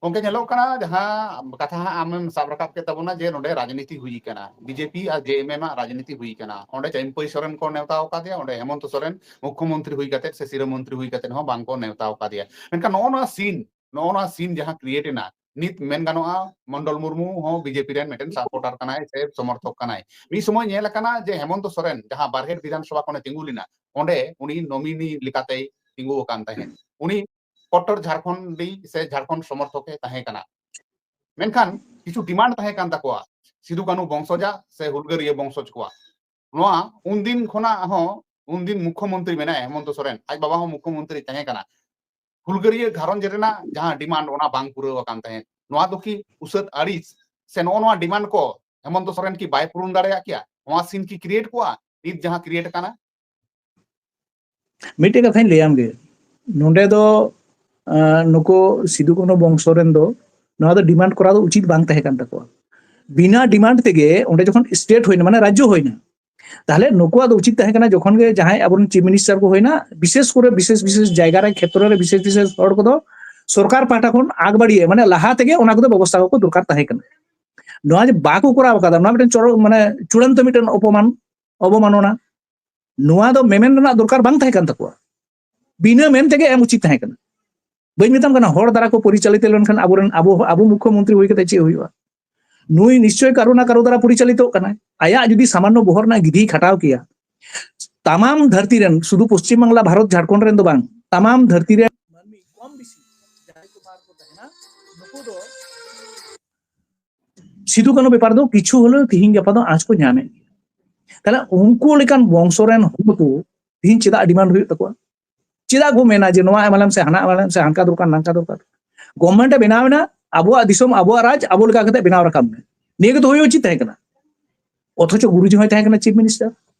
ᱜᱚᱝᱠᱮ, ᱧᱮᱞᱚᱜ ᱠᱟᱱᱟ ᱡᱟᱦᱟᱸ ᱠᱟᱛᱷᱟ ᱦᱟᱸᱜ ᱟᱢᱮᱢ ᱥᱟᱵ ᱨᱟᱠᱟᱵ ᱠᱮᱫ ᱛᱟᱵᱚᱱᱟ ᱡᱮ ᱱᱚᱰᱮ ᱨᱟᱡᱽᱱᱤᱛᱤ ᱦᱩᱭ ᱠᱟᱱᱟ, ᱵᱤᱡᱮᱯᱤ ᱟᱨ ᱡᱮ ᱮᱢ ᱮᱢ ᱟᱜ ᱨᱟᱡᱽᱱᱤᱛᱤ ᱦᱩᱭ ᱠᱟᱱᱟ᱾ ᱚᱸᱰᱮ ᱪᱟᱹᱢᱯᱟᱹᱭ ᱥᱚᱨᱮᱱ ᱠᱚ ᱱᱮᱣᱛᱟ ᱟᱠᱟᱫᱮᱭᱟ, ᱚᱸᱰᱮ ᱦᱮᱢᱚᱱᱛᱚ ᱥᱚᱨᱮᱱ ᱢᱩᱠᱷᱭᱚᱢᱚᱱᱛᱨᱤ ᱦᱩᱭ ᱠᱟᱛᱮ ᱥᱮ ᱥᱤᱨᱟᱹ ᱢᱚᱱᱛᱨᱤ ᱦᱩᱭ ᱠᱟᱛᱮ ᱦᱚᱸ ᱵᱟᱝ ᱠᱚ ᱱᱮᱣᱛᱟ ᱟᱠᱟᱫᱮᱭᱟ᱾ ᱢᱮᱱᱠᱷᱟᱱ ᱱᱚᱜᱼᱚ ᱱᱚᱣᱟ ᱥᱤᱱ, ᱱᱚᱜᱼᱚ ᱱᱚᱣᱟ ᱥᱤᱱ ᱡᱟᱦᱟᱸ ᱠᱨᱤᱭᱮᱴ ᱮᱱᱟ, ᱱᱤᱛ ᱢᱮᱱ ᱜᱟᱱᱚᱜᱼᱟ ᱢᱚᱱᱰᱚᱞ ᱢᱩᱨᱢᱩ ᱦᱚᱸ ᱵᱤᱡᱮᱯᱤ ᱨᱮᱱ ᱢᱤᱫᱴᱮᱱ ᱥᱟᱯᱳᱨᱴᱟᱨ ᱠᱟᱱᱟᱭ ᱥᱮ ᱥᱚᱢᱚᱨᱛᱷᱚᱠ ᱠᱟᱱᱟᱭ᱾ ᱢᱤᱫ ᱥᱚᱢᱚᱭ ᱧᱮᱞ ᱟᱠᱟᱱᱟ ᱡᱮ ᱦᱮᱢᱚᱱᱛᱚ ᱥᱚᱨᱮᱱ ᱡᱟᱦᱟᱸ ᱵᱟᱨᱦᱮᱴ ᱵᱤᱫᱷᱟᱱᱥᱚᱵᱷᱟ ᱠᱷᱚᱱᱮ ᱛᱤᱸᱜᱩ ᱞᱮᱱᱟ, ᱚᱸᱰᱮ ᱩᱱᱤ ᱱᱚᱢᱤᱱᱤ ᱞᱮᱠᱟᱛᱮᱭ ᱛᱤᱸᱜᱩ ᱟᱠᱟᱱ ᱛᱟᱦᱮᱸᱫ᱾ ᱩᱱᱤ ᱠᱚᱴᱴᱚᱨ ᱡᱷᱟᱲᱠᱷᱚᱸᱰᱤ ᱥᱮ ᱡᱷᱟᱲᱠᱷᱚᱸᱰ ᱥᱚᱢᱚᱨᱛᱷᱚᱠ ᱮ ᱛᱟᱦᱮᱸ ᱠᱟᱱᱟ᱾ ᱢᱮᱱᱠᱷᱟᱱ ᱠᱤᱪᱷᱩ ᱰᱤᱢᱟᱱᱰ ᱛᱟᱦᱮᱸ ᱠᱟᱱ ᱛᱟᱠᱚᱣᱟ ᱥᱤᱫᱩ ᱠᱟᱹᱱᱦᱩ ᱵᱚᱝᱥᱚᱡᱟ ᱥᱮ ᱦᱩᱞᱜᱟᱹᱨᱤᱭᱟᱹ ᱵᱚᱝᱥᱚᱡᱽ ᱠᱚᱣᱟᱜ᱾ ᱱᱚᱣᱟ ᱩᱱᱫᱤᱱ ᱠᱷᱚᱱᱟᱜ ᱦᱚᱸ, ᱩᱱᱫᱤᱱ ᱢᱩᱠᱷᱭᱚᱢᱚᱱᱛᱨᱤ ᱢᱮᱱᱟᱭᱟ ᱦᱮᱢᱚᱱᱛᱚ ᱥᱚᱨᱮᱱ, ᱟᱡ ᱵᱟᱵᱟ ᱦᱚᱸ ᱢᱩᱠᱷᱭᱚᱢᱚᱱᱛᱨᱤ ᱛᱟᱦᱮᱸ ᱠᱟᱱᱟ᱾ ᱦᱩᱞᱜᱟᱹᱨᱤᱭᱟᱹ ᱜᱷᱟᱨᱚᱸᱡᱽ ᱨᱮᱱᱟᱜ ᱡᱟᱦᱟᱸ ᱰᱤᱢᱟᱱᱰ, ᱚᱱᱟ ᱵᱟᱝ ᱯᱩᱨᱟᱹᱣ ᱟᱠᱟᱱ ᱛᱟᱦᱮᱸᱫ᱾ ᱱᱚᱣᱟ ᱫᱚ ᱠᱤ ᱩᱥᱟᱹᱫ ᱟᱹᱲᱤᱥ ᱥᱮ ᱱᱚᱜᱼᱚ ᱱᱚᱣᱟ ᱰᱤᱢᱟᱱᱰ ᱠᱚ ᱦᱮᱢᱚᱱᱛᱚ ᱥᱚᱨᱮᱱ ᱠᱤ ᱵᱟᱭ ᱯᱩᱨᱩᱱ ᱫᱟᱲᱮᱭᱟᱜ ᱠᱮᱭᱟ? ᱱᱚᱣᱟ ᱥᱤᱱ ᱠᱤ ᱠᱨᱤᱭᱮᱴ ᱠᱚᱜᱼᱟ ᱱᱤᱛ ᱡᱟᱦᱟᱸ ᱠᱨᱤᱭᱮᱴ ᱟᱠᱟᱱᱟ? ᱢᱤᱫᱴᱮᱡ ᱠᱟᱛᱷᱟᱧ ᱞᱟᱹᱭᱟᱢ ᱜᱮ, ᱱᱚᱰᱮ ᱫᱚ ᱟᱸ, ᱱᱩᱠᱩ ᱥᱤᱫᱩ ᱠᱟᱹᱱᱦᱩ ᱵᱚᱝᱥᱚ ᱨᱮᱱ ᱫᱚ ᱱᱚᱣᱟ ᱫᱚ ᱰᱤᱢᱟᱱᱰ ᱠᱚᱨᱟᱣ ᱫᱚ ᱩᱪᱤᱛ ᱵᱟᱝ ᱛᱟᱦᱮᱸ ᱠᱟᱱ ᱛᱟᱠᱚᱣᱟ᱾ ᱵᱤᱱᱟ ᱰᱤᱢᱟᱱᱰ ᱛᱮᱜᱮ ᱚᱸᱰᱮ ᱡᱚᱠᱷᱚᱱ ᱥᱴᱮᱴ ᱦᱩᱭᱱᱟ, ᱢᱟᱱᱮ ᱨᱟᱡᱽᱡᱚ ᱦᱩᱭᱱᱟ, ᱛᱟᱦᱞᱮ ᱱᱩᱠᱩᱣᱟᱜ ᱫᱚ ᱩᱪᱤᱛ ᱛᱟᱦᱮᱸ ᱠᱟᱱᱟ ᱡᱚᱠᱷᱚᱱ ᱜᱮ ᱡᱟᱦᱟᱸᱭ ᱟᱵᱚᱨᱮᱱ ᱪᱤᱯ ᱢᱤᱱᱤᱥᱴᱟᱨ ᱠᱚ ᱦᱩᱭᱱᱟ, ᱵᱤᱥᱮᱥ ᱠᱚᱨᱮ ᱵᱤᱥᱮᱥ ᱵᱤᱥᱮᱥ ᱡᱟᱭᱜᱟ ᱨᱮ, ᱠᱷᱮᱛᱨᱚ ᱨᱮ ᱵᱤᱥᱮᱥ ᱵᱤᱥᱮᱥ ᱦᱚᱲ ᱠᱚᱫᱚ ᱥᱚᱨᱠᱟᱨ ᱯᱟᱦᱴᱟ ᱠᱷᱚᱱ ᱟᱜ ᱵᱟᱲᱤᱭᱟᱹ, ᱢᱟᱱᱮ ᱞᱟᱦᱟ ᱛᱮᱜᱮ ᱚᱱᱟ ᱠᱚᱫᱚ ᱵᱮᱵᱚᱥᱛᱷᱟ ᱠᱚ ᱫᱚᱨᱠᱟᱨ ᱛᱟᱦᱮᱸ ᱠᱟᱱᱟ᱾ ᱱᱚᱣᱟ ᱡᱮ ᱵᱟᱠᱚ ᱠᱚᱨᱟᱣ ᱟᱠᱟᱫᱟ, ᱱᱚᱣᱟ ᱢᱤᱫᱴᱮᱱ ᱪᱚᱨᱚ-, ᱢᱟᱱᱮ ᱪᱩᱲᱟᱱᱛᱚ ᱢᱤᱫᱴᱮᱱ ᱚᱯᱚᱢᱟᱱ, ᱚᱵᱚᱢᱟᱱᱚᱱᱟ᱾ ᱱᱚᱣᱟ ᱫᱚ ᱢᱮᱢᱮᱱ ᱨᱮᱱᱟᱜ ᱫᱚᱨᱠᱟᱨ ᱵᱟᱝ ᱛᱟᱦᱮᱸ ᱠᱟᱱ ᱛᱟᱠᱚᱣᱟ᱾ ᱵᱤᱱᱟᱹ ᱢᱮᱱ ᱛᱮᱜᱮ ᱮᱢ ᱩᱪᱤᱛ ᱛᱟᱦᱮᱸ ᱠᱟᱱᱟ᱾ ᱵᱟᱹᱧ ᱢᱮᱛᱟᱢ ᱠᱟᱱᱟ ᱦᱚᱲ ᱫᱟᱨᱟ ᱠᱚ ᱯᱚᱨᱤᱪᱟᱞᱤᱛ ᱞᱮᱱᱠᱷᱟᱱ ᱟᱵᱚᱨᱮᱱ, ᱟᱵᱚ, ᱟᱵᱚ ᱢᱩᱠᱷᱭᱚᱢᱚᱱᱛᱨᱤ ᱦᱩᱭ ᱠᱟᱛᱮ ᱪᱮᱫ ᱦᱩᱭᱩᱜᱼᱟ? ᱱᱩᱭ ᱱᱤᱥᱪᱚᱭ ᱠᱟᱨᱚ ᱱᱟ ᱠᱟᱨᱚ ᱫᱟᱨᱟ ᱯᱚᱨᱤᱪᱟᱞᱤᱛᱚᱜ ᱠᱟᱱᱟᱭ᱾ ᱟᱭᱟᱜ ᱡᱩᱫᱤ ᱥᱟᱢᱟᱱᱱᱚ ᱵᱚᱦᱚᱜ ᱨᱮᱱᱟᱜ ᱜᱤᱫᱷᱤᱭ ᱠᱷᱟᱴᱟᱣ ᱠᱮᱭᱟ, ᱛᱟᱢᱟᱢ ᱫᱷᱟᱹᱨᱛᱤ ᱨᱮᱱ, ᱥᱩᱫᱷᱩ ᱯᱚᱥᱪᱤᱢ ᱵᱟᱝᱞᱟ, ᱵᱷᱟᱨᱚᱛ, ᱡᱷᱟᱲᱠᱷᱚᱸᱰ ᱨᱮᱱ ᱫᱚ ᱵᱟᱝ, ᱛᱟᱢᱟᱢ ᱫᱷᱟᱹᱨᱛᱤ ᱨᱮᱱ ᱢᱟᱹᱱᱢᱤ ᱠᱚᱢ ᱵᱮᱥᱤ ᱡᱟᱦᱟᱸᱭ ᱠᱚ ᱵᱟᱨ ᱠᱚ ᱛᱟᱦᱮᱱᱟ, ᱱᱩᱠᱩ ᱫᱚ ᱥᱤᱫᱩ ᱠᱟᱹᱱᱦᱩ ᱵᱮᱯᱟᱨ ᱫᱚ ᱠᱤᱪᱷᱩ ᱦᱚᱞᱮ ᱛᱤᱦᱤᱧ ᱜᱟᱯᱟ ᱫᱚ ᱟᱸᱥ ᱠᱚ ᱧᱟᱢᱮᱫ ᱜᱮᱭᱟ᱾ ᱛᱟᱦᱞᱮ ᱩᱱᱠᱩ ᱞᱮᱠᱟᱱ ᱵᱚᱝᱥᱚ ᱨᱮᱱ ᱦᱚᱲ ᱠᱚ ᱛᱤᱦᱤᱧ ᱪᱮᱫᱟᱜ ᱰᱤᱢᱟᱱᱰ ᱦᱩᱭᱩᱜ ᱛᱟᱠᱚᱣᱟ? ᱪᱮᱫᱟᱜ ᱠᱚ ᱢᱮᱱᱟ ᱡᱮ ᱱᱚᱣᱟ ᱮᱢᱟᱞᱮᱢ ᱥᱮ ᱦᱟᱱᱟ ᱮᱢᱟᱞᱮᱢ ᱥᱮ ᱦᱟᱱᱠᱟ ᱫᱚᱨᱠᱟᱨ ᱱᱟᱝᱠᱟ ᱫᱚᱨᱠᱟᱨ? ᱜᱚᱵᱷᱢᱮᱱᱴ ᱮ ᱵᱮᱱᱟᱣ ᱮᱱᱟ, ᱟᱵᱚᱣᱟᱜ ᱫᱤᱥᱚᱢ ᱟᱵᱚᱣᱟᱜ ᱨᱟᱡᱽ ᱟᱵᱚ ᱞᱮᱠᱟ ᱠᱟᱛᱮ ᱵᱮᱱᱟᱣ ᱨᱟᱠᱟᱵ ᱢᱮ, ᱱᱤᱭᱟᱹ ᱜᱮᱛᱚ ᱦᱩᱭ ᱩᱪᱤᱛ ᱛᱟᱦᱮᱸ ᱠᱟᱱᱟ᱾ ᱚᱛᱷᱚᱪᱚ ᱜᱩᱨᱩᱡᱤ ᱦᱚᱸᱭ ᱛᱟᱦᱮᱸ ᱠᱟᱱᱟ ᱪᱤᱯ ᱢᱤᱱᱤᱥᱴᱟᱨ,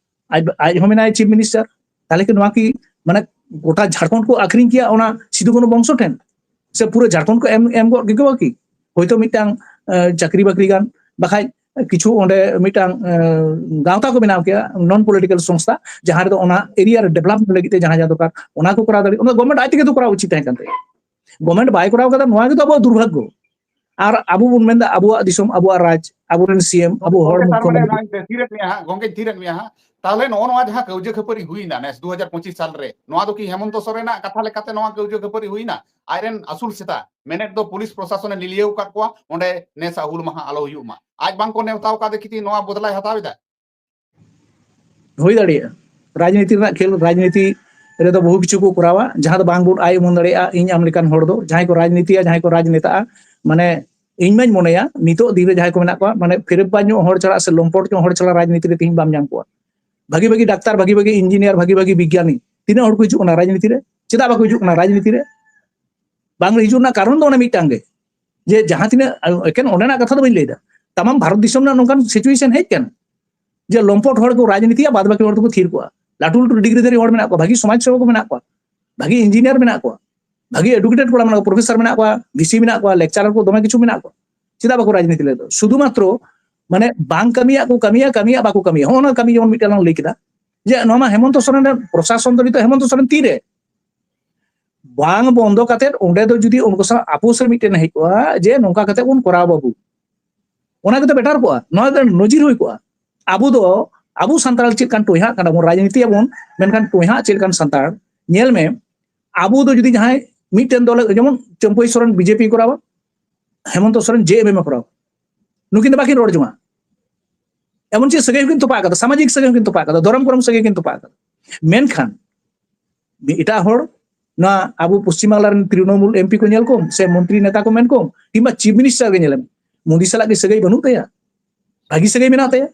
ᱟᱡ ᱟᱡ ᱦᱚᱸ ᱢᱮᱱᱟᱭ ᱪᱤᱯ ᱢᱤᱱᱤᱥᱴᱟᱨ᱾ ᱛᱟᱦᱞᱮ ᱠᱤ ᱱᱚᱣᱟ ᱠᱤ ᱢᱟᱱᱮ ᱜᱚᱴᱟ ᱡᱷᱟᱲᱠᱷᱚᱸᱰ ᱠᱚ ᱟᱠᱷᱨᱤᱧ ᱠᱮᱭᱟ ᱚᱱᱟ ᱥᱤᱫᱩ ᱠᱟᱹᱱᱦᱩ ᱵᱚᱝᱥᱚ ᱴᱷᱮᱱ? ᱥᱮ ᱯᱩᱨᱟᱹ ᱡᱷᱟᱲᱠᱷᱚᱸᱰ ᱠᱚ ᱮᱢ ᱮᱢ ᱜᱚᱫ ᱠᱮᱠᱚᱣᱟ ᱠᱤ? ᱦᱚᱭᱛᱳ ᱢᱤᱫᱴᱟᱝ ᱪᱟᱹᱠᱨᱤ ᱵᱟᱹᱠᱨᱤ ᱜᱟᱱ, ᱵᱟᱠᱷᱟᱡ ᱠᱤᱪᱷᱩ ᱚᱸᱰᱮ ᱢᱤᱫᱴᱟᱝ ᱜᱟᱶᱛᱟ ᱠᱚ ᱵᱮᱱᱟᱣ ᱠᱮᱭᱟ, ᱱᱚᱱ ᱯᱚᱞᱤᱴᱤᱠᱟᱞ ᱥᱚᱝᱥᱛᱷᱟ, ᱡᱟᱦᱟᱸ ᱨᱮᱫᱚ ᱚᱱᱟ ᱮᱨᱤᱭᱟ ᱨᱮ ᱰᱮᱵᱷᱞᱚᱯᱢᱮᱱᱴ ᱞᱟᱹᱜᱤᱫ ᱛᱮ ᱡᱟᱦᱟᱸ ᱡᱟᱦᱟᱸ ᱫᱚᱨᱠᱟᱨ ᱚᱱᱟ ᱠᱚ ᱠᱚᱨᱟᱣ ᱫᱟᱲᱮᱭᱟᱜᱼᱟ᱾ ᱚᱱᱟ ᱜᱚᱵᱷᱢᱮᱱᱴ ᱟᱡ ᱛᱮᱜᱮ ᱛᱚ ᱠᱚᱨᱟᱣ ᱩᱪᱤᱛ ᱛᱟᱦᱮᱸ ᱠᱟᱱ ᱛᱟᱭᱟ᱾ ᱜᱚᱵᱷᱢᱮᱱᱴ ᱵᱟᱭ ᱠᱚᱨᱟᱣ ᱠᱟᱫᱟ, ᱱᱚᱣᱟ ᱜᱮᱛᱚ ᱟᱵᱚᱣᱟᱜ ᱫᱩᱨᱵᱷᱟᱜᱽᱜᱚ᱾ ᱟᱨ ᱟᱵᱚ ᱵᱚᱱ ᱢᱮᱱᱫᱟ ᱟᱵᱚᱣᱟᱜ ᱫᱤᱥᱚᱢ, ᱟᱵᱚᱣᱟᱜ ᱨᱟᱡᱽ, ᱟᱵᱚᱨᱮᱱ ᱥᱤ ᱮᱢ, ᱟᱵᱚ ᱦᱚᱲ ᱜᱚᱝᱠᱮ, ᱛᱟᱨ ᱢᱟᱱᱮ ᱢᱩᱠᱷᱭᱚᱢᱚᱱᱛᱨᱤ᱾ ᱱᱚᱣᱟᱧ ᱛᱷᱤᱨᱮᱫ ᱢᱮᱭᱟ ᱦᱟᱸᱜ, ᱜᱚᱝᱠᱮᱧ ᱛᱷᱤᱨᱮᱫ ᱢᱮᱭᱟ ᱦᱟᱸᱜ᱾ ᱛᱟᱦᱞᱮ ᱱᱚᱜᱼᱚ ᱱᱚᱣᱟ ᱡᱟᱦᱟᱸ ᱠᱟᱹᱣᱡᱟᱹ ᱠᱷᱟᱹᱯᱟᱹᱨᱤ ᱦᱩᱭᱱᱟ ᱱᱮᱥ ᱫᱩ ᱦᱟᱡᱟᱨ ᱯᱚᱸᱪᱤᱥ ᱥᱟᱞ ᱨᱮ, ᱱᱚᱣᱟ ᱫᱚ ᱠᱤ ᱦᱮᱢᱚᱱᱛᱚ ᱥᱚᱨᱮᱱᱟᱜ ᱠᱟᱛᱷᱟ ᱞᱮᱠᱟᱛᱮ ᱱᱚᱣᱟ ᱠᱟᱹᱣᱡᱟᱹ ᱠᱷᱟᱹᱯᱟᱹᱨᱤ ᱦᱩᱭᱱᱟ? ᱟᱡᱨᱮᱱ ᱟᱹᱥᱩᱞ ᱥᱮᱛᱟ ᱢᱮᱱᱮᱫ ᱫᱚ ᱯᱩᱞᱤᱥ ᱯᱨᱚᱥᱟᱥᱚᱱᱮ ᱞᱤᱞᱤᱭᱟᱹᱣ ᱟᱠᱟᱫ ᱠᱚᱣᱟ, ᱚᱸᱰᱮ ᱱᱮᱥᱟᱜ ᱦᱩᱞ ᱢᱟᱦᱟ ᱟᱞᱚ ᱦᱩᱭᱩᱜ ᱢᱟ᱾ ᱟᱡ ᱵᱟᱝ ᱠᱚ ᱱᱮᱣᱛᱟ ᱟᱠᱟᱫᱮ ᱠᱷᱟᱹᱛᱤᱨ ᱱᱚᱣᱟ ᱵᱚᱫᱞᱟᱭ ᱦᱟᱛᱟᱣ ᱮᱫᱟ? ᱦᱩᱭ ᱫᱟᱲᱮᱭᱟᱜᱼᱟ᱾ ᱨᱟᱡᱽᱱᱤᱛᱤ ᱨᱮᱱᱟᱜ ᱠᱷᱮᱞ, ᱨᱟᱡᱽᱱᱤᱛᱤ ᱨᱮᱫᱚ ᱵᱚᱦᱩ ᱠᱤᱪᱷᱩ ᱠᱚ ᱠᱚᱨᱟᱣᱟ, ᱡᱟᱦᱟᱸ ᱫᱚ ᱵᱟᱝ ᱵᱚᱱ ᱟᱭ ᱩᱢᱟᱹᱱ ᱫᱟᱲᱮᱭᱟᱜᱼᱟ᱾ ᱤᱧ ᱟᱢ ᱞᱮᱠᱟᱱ ᱦᱚᱲ ᱫᱚ, ᱡᱟᱦᱟᱸᱭ ᱠᱚ ᱨᱟᱡᱽᱱᱤᱛᱤᱭᱟ, ᱡᱟᱦᱟᱸᱭ ᱠᱚ ᱨᱟᱡᱽᱱᱮᱛᱟᱜᱼᱟ, ᱢᱟᱱᱮ, ᱤᱧ ᱢᱟᱧ ᱢᱚᱱᱮᱭᱟ, ᱱᱤᱛᱚᱜ ᱫᱤᱱ ᱨᱮ ᱡᱟᱦᱟᱸᱭ ᱠᱚ ᱢᱮᱱᱟᱜ ᱠᱚᱣᱟ, ᱢᱟᱱᱮ, ᱯᱷᱮᱨᱮᱵᱟ ᱧᱚᱜ ᱦᱚᱲ ᱪᱷᱟᱲᱟ ᱥᱮ ᱞᱚᱢᱯᱚᱴ ᱧᱚᱜ ᱦᱚᱲ ᱪᱷᱟᱲᱟ ᱨᱟᱡᱽᱱᱤᱛᱤ ᱨᱮ ᱛᱮᱦᱮᱧ ᱵᱟᱢ ᱧᱟᱢ ᱠᱚᱣᱟ᱾ ᱵᱷᱟᱜᱤ ᱵᱷᱟᱜᱤ ᱰᱟᱠᱛᱟᱨ, ᱵᱷᱟᱜᱤ ᱵᱷᱟᱜᱤ ᱤᱧᱡᱤᱱᱤᱭᱟᱨ, ᱵᱷᱟᱜᱤ ᱵᱷᱟᱜᱤ ᱵᱤᱜᱽᱜᱟᱱᱤ, ᱛᱤᱱᱟᱹᱜ ᱦᱚᱲ ᱠᱚ ᱦᱤᱡᱩᱜ ᱠᱟᱱᱟ ᱨᱟᱡᱽᱱᱤᱛᱤ ᱨᱮ? ᱪᱮᱫᱟᱜ ᱵᱟᱠᱚ ᱦᱤᱡᱩᱜ ᱠᱟᱱᱟ ᱨᱟᱡᱽᱱᱤᱛᱤ ᱨᱮ? ᱵᱟᱝ ᱦᱤᱡᱩᱜ ᱨᱮᱱᱟᱜ ᱠᱟᱨᱚᱱ ᱫᱚ ᱚᱱᱮ ᱢᱤᱫᱴᱟᱝ ᱜᱮ, ᱡᱮ ᱡᱟᱦᱟᱸ ᱛᱤᱱᱟᱹᱜ, ᱮᱠᱮᱱ ᱚᱸᱰᱮᱱᱟᱜ ᱠᱟᱛᱷᱟ ᱫᱚ ᱵᱟᱹᱧ ᱞᱟᱹᱭᱫᱟ, ᱛᱟᱢᱟᱢ ᱵᱷᱟᱨᱚᱛ ᱫᱤᱥᱚᱢ ᱨᱮᱱᱟᱜ ᱱᱚᱝᱠᱟᱱ ᱥᱤᱪᱩᱭᱮᱥᱚᱱ ᱦᱮᱡ ᱠᱟᱱᱟ ᱡᱮ ᱞᱚᱢᱯᱚᱴ ᱦᱚᱲ ᱠᱚ ᱨᱟᱡᱽᱱᱤᱛᱤᱭᱟ, ᱵᱟᱫ ᱵᱟᱹᱠᱤ ᱦᱚᱲ ᱫᱚᱠᱚ ᱛᱷᱤᱨ ᱠᱚᱜᱼᱟ᱾ ᱞᱟᱹᱴᱩ ᱞᱟᱹᱴᱩ ᱰᱤᱜᱽᱨᱤ ᱫᱷᱟᱨᱤ ᱦᱚᱲ ᱢᱮᱱᱟᱜ ᱠᱚᱣᱟ, ᱵᱷᱟᱜᱤ ᱥᱚᱢᱟᱡᱽ ᱥᱮᱵᱚᱠ ᱠᱚ ᱢᱮᱱᱟᱜ ᱠᱚᱣᱟ, ᱵᱷᱟᱜᱤ ᱤᱧᱡᱤᱱᱤᱭᱟᱨ ᱢᱮᱱᱟᱜ ᱠᱚᱣᱟ, ᱵᱷᱟᱜᱤ ᱮᱰᱩᱠᱮᱴᱮᱰ ᱠᱚᱲᱟ ᱢᱮᱱᱟᱜ ᱠᱚᱣᱟ, ᱯᱨᱚᱯᱷᱮᱥᱚᱨ ᱢᱮᱱᱟᱜ ᱠᱚᱣᱟ, ᱵᱷᱤᱥᱤ ᱢᱮᱱᱟᱜ ᱠᱚᱣᱟ, ᱞᱮᱠᱪᱟᱨᱟᱨ ᱠᱚ ᱫᱚᱢᱮ ᱠᱤᱪᱷᱩ ᱢᱮᱱᱟᱜ ᱠᱚᱣᱟ᱾ ᱪᱮᱫᱟᱜ ᱵᱟᱠᱚ ᱨᱟᱡᱽᱱᱤᱛᱤ ᱞᱟᱹᱜᱤᱫ ᱫᱚ? ᱥᱩᱫᱷᱩ ᱢᱟᱛᱨᱚ ᱢᱟᱱᱮ ᱵᱟᱝ ᱠᱟᱹᱢᱤᱭᱟᱜ ᱠᱚ ᱠᱟᱹᱢᱤᱭᱟ, ᱠᱟᱹᱢᱤᱭᱟᱜ ᱵᱟᱠᱚ ᱠᱟᱹᱢᱤᱭᱟ᱾ ᱦᱚᱸᱜᱼᱚ ᱱᱚᱣᱟ ᱠᱟᱹᱢᱤ ᱡᱮᱢᱚᱱ ᱢᱤᱫᱴᱟᱝ ᱞᱟᱝ ᱞᱟᱹᱭ ᱠᱮᱫᱟ ᱡᱮ ᱱᱚᱣᱟ ᱢᱟ ᱦᱮᱢᱚᱱᱛᱚ ᱥᱚᱨᱮᱱ ᱨᱮᱱ ᱯᱨᱚᱥᱟᱥᱚᱱ ᱫᱚ ᱱᱤᱛᱚᱜ ᱦᱮᱢᱚᱱᱛᱚ ᱥᱚᱨᱮᱱ ᱛᱤᱨᱮ ᱵᱟᱝ ᱵᱚᱱᱫᱚ ᱠᱟᱛᱮᱫ ᱚᱸᱰᱮ ᱫᱚ ᱡᱩᱫᱤ ᱩᱱᱠᱩ ᱥᱟᱶ ᱟᱯᱳᱥ ᱨᱮ ᱢᱤᱫᱴᱮᱱ ᱦᱮᱡ ᱠᱚᱜᱼᱟ ᱡᱮ ᱱᱚᱝᱠᱟ ᱠᱟᱛᱮᱫ ᱵᱚᱱ ᱠᱚᱨᱟᱣ ᱵᱟᱹᱵᱩ, ᱚᱱᱟ ᱠᱚᱫᱚ ᱵᱮᱴᱟᱨ ᱠᱚᱜᱼᱟ, ᱱᱚᱣᱟ ᱫᱚ ᱱᱚᱡᱤᱨ ᱦᱩᱭ ᱠᱚᱜᱼᱟ᱾ ᱟᱵᱚ ᱫᱚ, ᱟᱵᱚ ᱥᱟᱱᱛᱟᱲ ᱪᱮᱫ ᱞᱮᱠᱟᱱ ᱴᱚᱭᱦᱟᱜ ᱠᱟᱱᱟ ᱵᱚᱱ, ᱨᱟᱡᱽᱱᱤᱛᱤ ᱟᱵᱚᱱ, ᱢᱮᱱᱠᱷᱟᱱ ᱴᱚᱭᱦᱟᱜ ᱪᱮᱫ ᱞᱮᱠᱟᱱ ᱥᱟᱱᱛᱟᱲ? ᱧᱮᱞ ᱢᱮ, ᱟᱵᱚ ᱫᱚ ᱡᱩᱫᱤ ᱡᱟᱦᱟᱸᱭ ᱢᱤᱫᱴᱮᱱ ᱫᱚᱞ, ᱡᱮᱢᱚᱱ ᱪᱟᱹᱢᱯᱟᱹᱭ ᱥᱚᱨᱮᱱ ᱵᱤᱡᱮᱯᱤ ᱠᱚᱨᱟᱣᱟ, ᱦᱮᱢᱚᱱᱛᱚ ᱥᱚᱨᱮᱱ ᱡᱮ ᱮᱢ ᱮᱢ ᱮ ᱠᱚᱨᱟᱣᱟ, ᱱᱩᱠᱤᱱ ᱫᱚ ᱵᱟᱹᱠᱤᱱ ᱨᱚᱲ ᱡᱚᱝᱟ᱾ ᱮᱢᱚᱱ ᱪᱮᱫ ᱥᱟᱹᱜᱟᱹᱭ ᱦᱚᱸᱠᱤᱱ ᱛᱚᱯᱟᱜ ᱟᱠᱟᱫᱟ, ᱥᱟᱢᱟᱡᱤᱠ ᱥᱟᱹᱜᱟᱹᱭ ᱦᱚᱸᱠᱤᱱ ᱛᱚᱯᱟᱜ ᱟᱠᱟᱫᱟ, ᱫᱷᱚᱨᱚᱢ ᱠᱚᱨᱚᱢ ᱥᱟᱹᱜᱟᱹᱭ ᱠᱤᱱ ᱛᱚᱯᱟᱜ ᱟᱠᱟᱫᱟ᱾ ᱢᱮᱱᱠᱷᱟᱱ ᱢᱤᱫ ᱮᱴᱟᱜ ᱦᱚᱲ ᱱᱚᱣᱟ ᱟᱵᱚ ᱯᱚᱥᱪᱤᱢ ᱵᱟᱝᱞᱟ ᱨᱮᱱ ᱛᱨᱤᱱᱚᱢᱩᱞ ᱮᱢᱯᱤ ᱠᱚ ᱧᱮᱞ ᱠᱚᱢ, ᱥᱮ ᱢᱚᱱᱛᱨᱤ ᱱᱮᱛᱟ ᱠᱚ ᱢᱮᱱ ᱠᱚᱢ, ᱠᱤᱝᱵᱟ ᱪᱤᱯ ᱢᱤᱱᱤᱥᱴᱟᱨ ᱜᱮ ᱧᱮᱞᱮᱢ, ᱢᱳᱫᱤ ᱥᱟᱞᱟᱜ ᱜᱮ ᱥᱟᱹᱜᱟᱹᱭ ᱵᱟᱹᱱᱩᱜ ᱛᱟᱭᱟ, ᱵᱷᱟᱹᱜᱤ ᱥᱟᱹᱜᱟᱹᱭ ᱢᱮᱱᱟᱜ ᱛᱟᱭᱟ᱾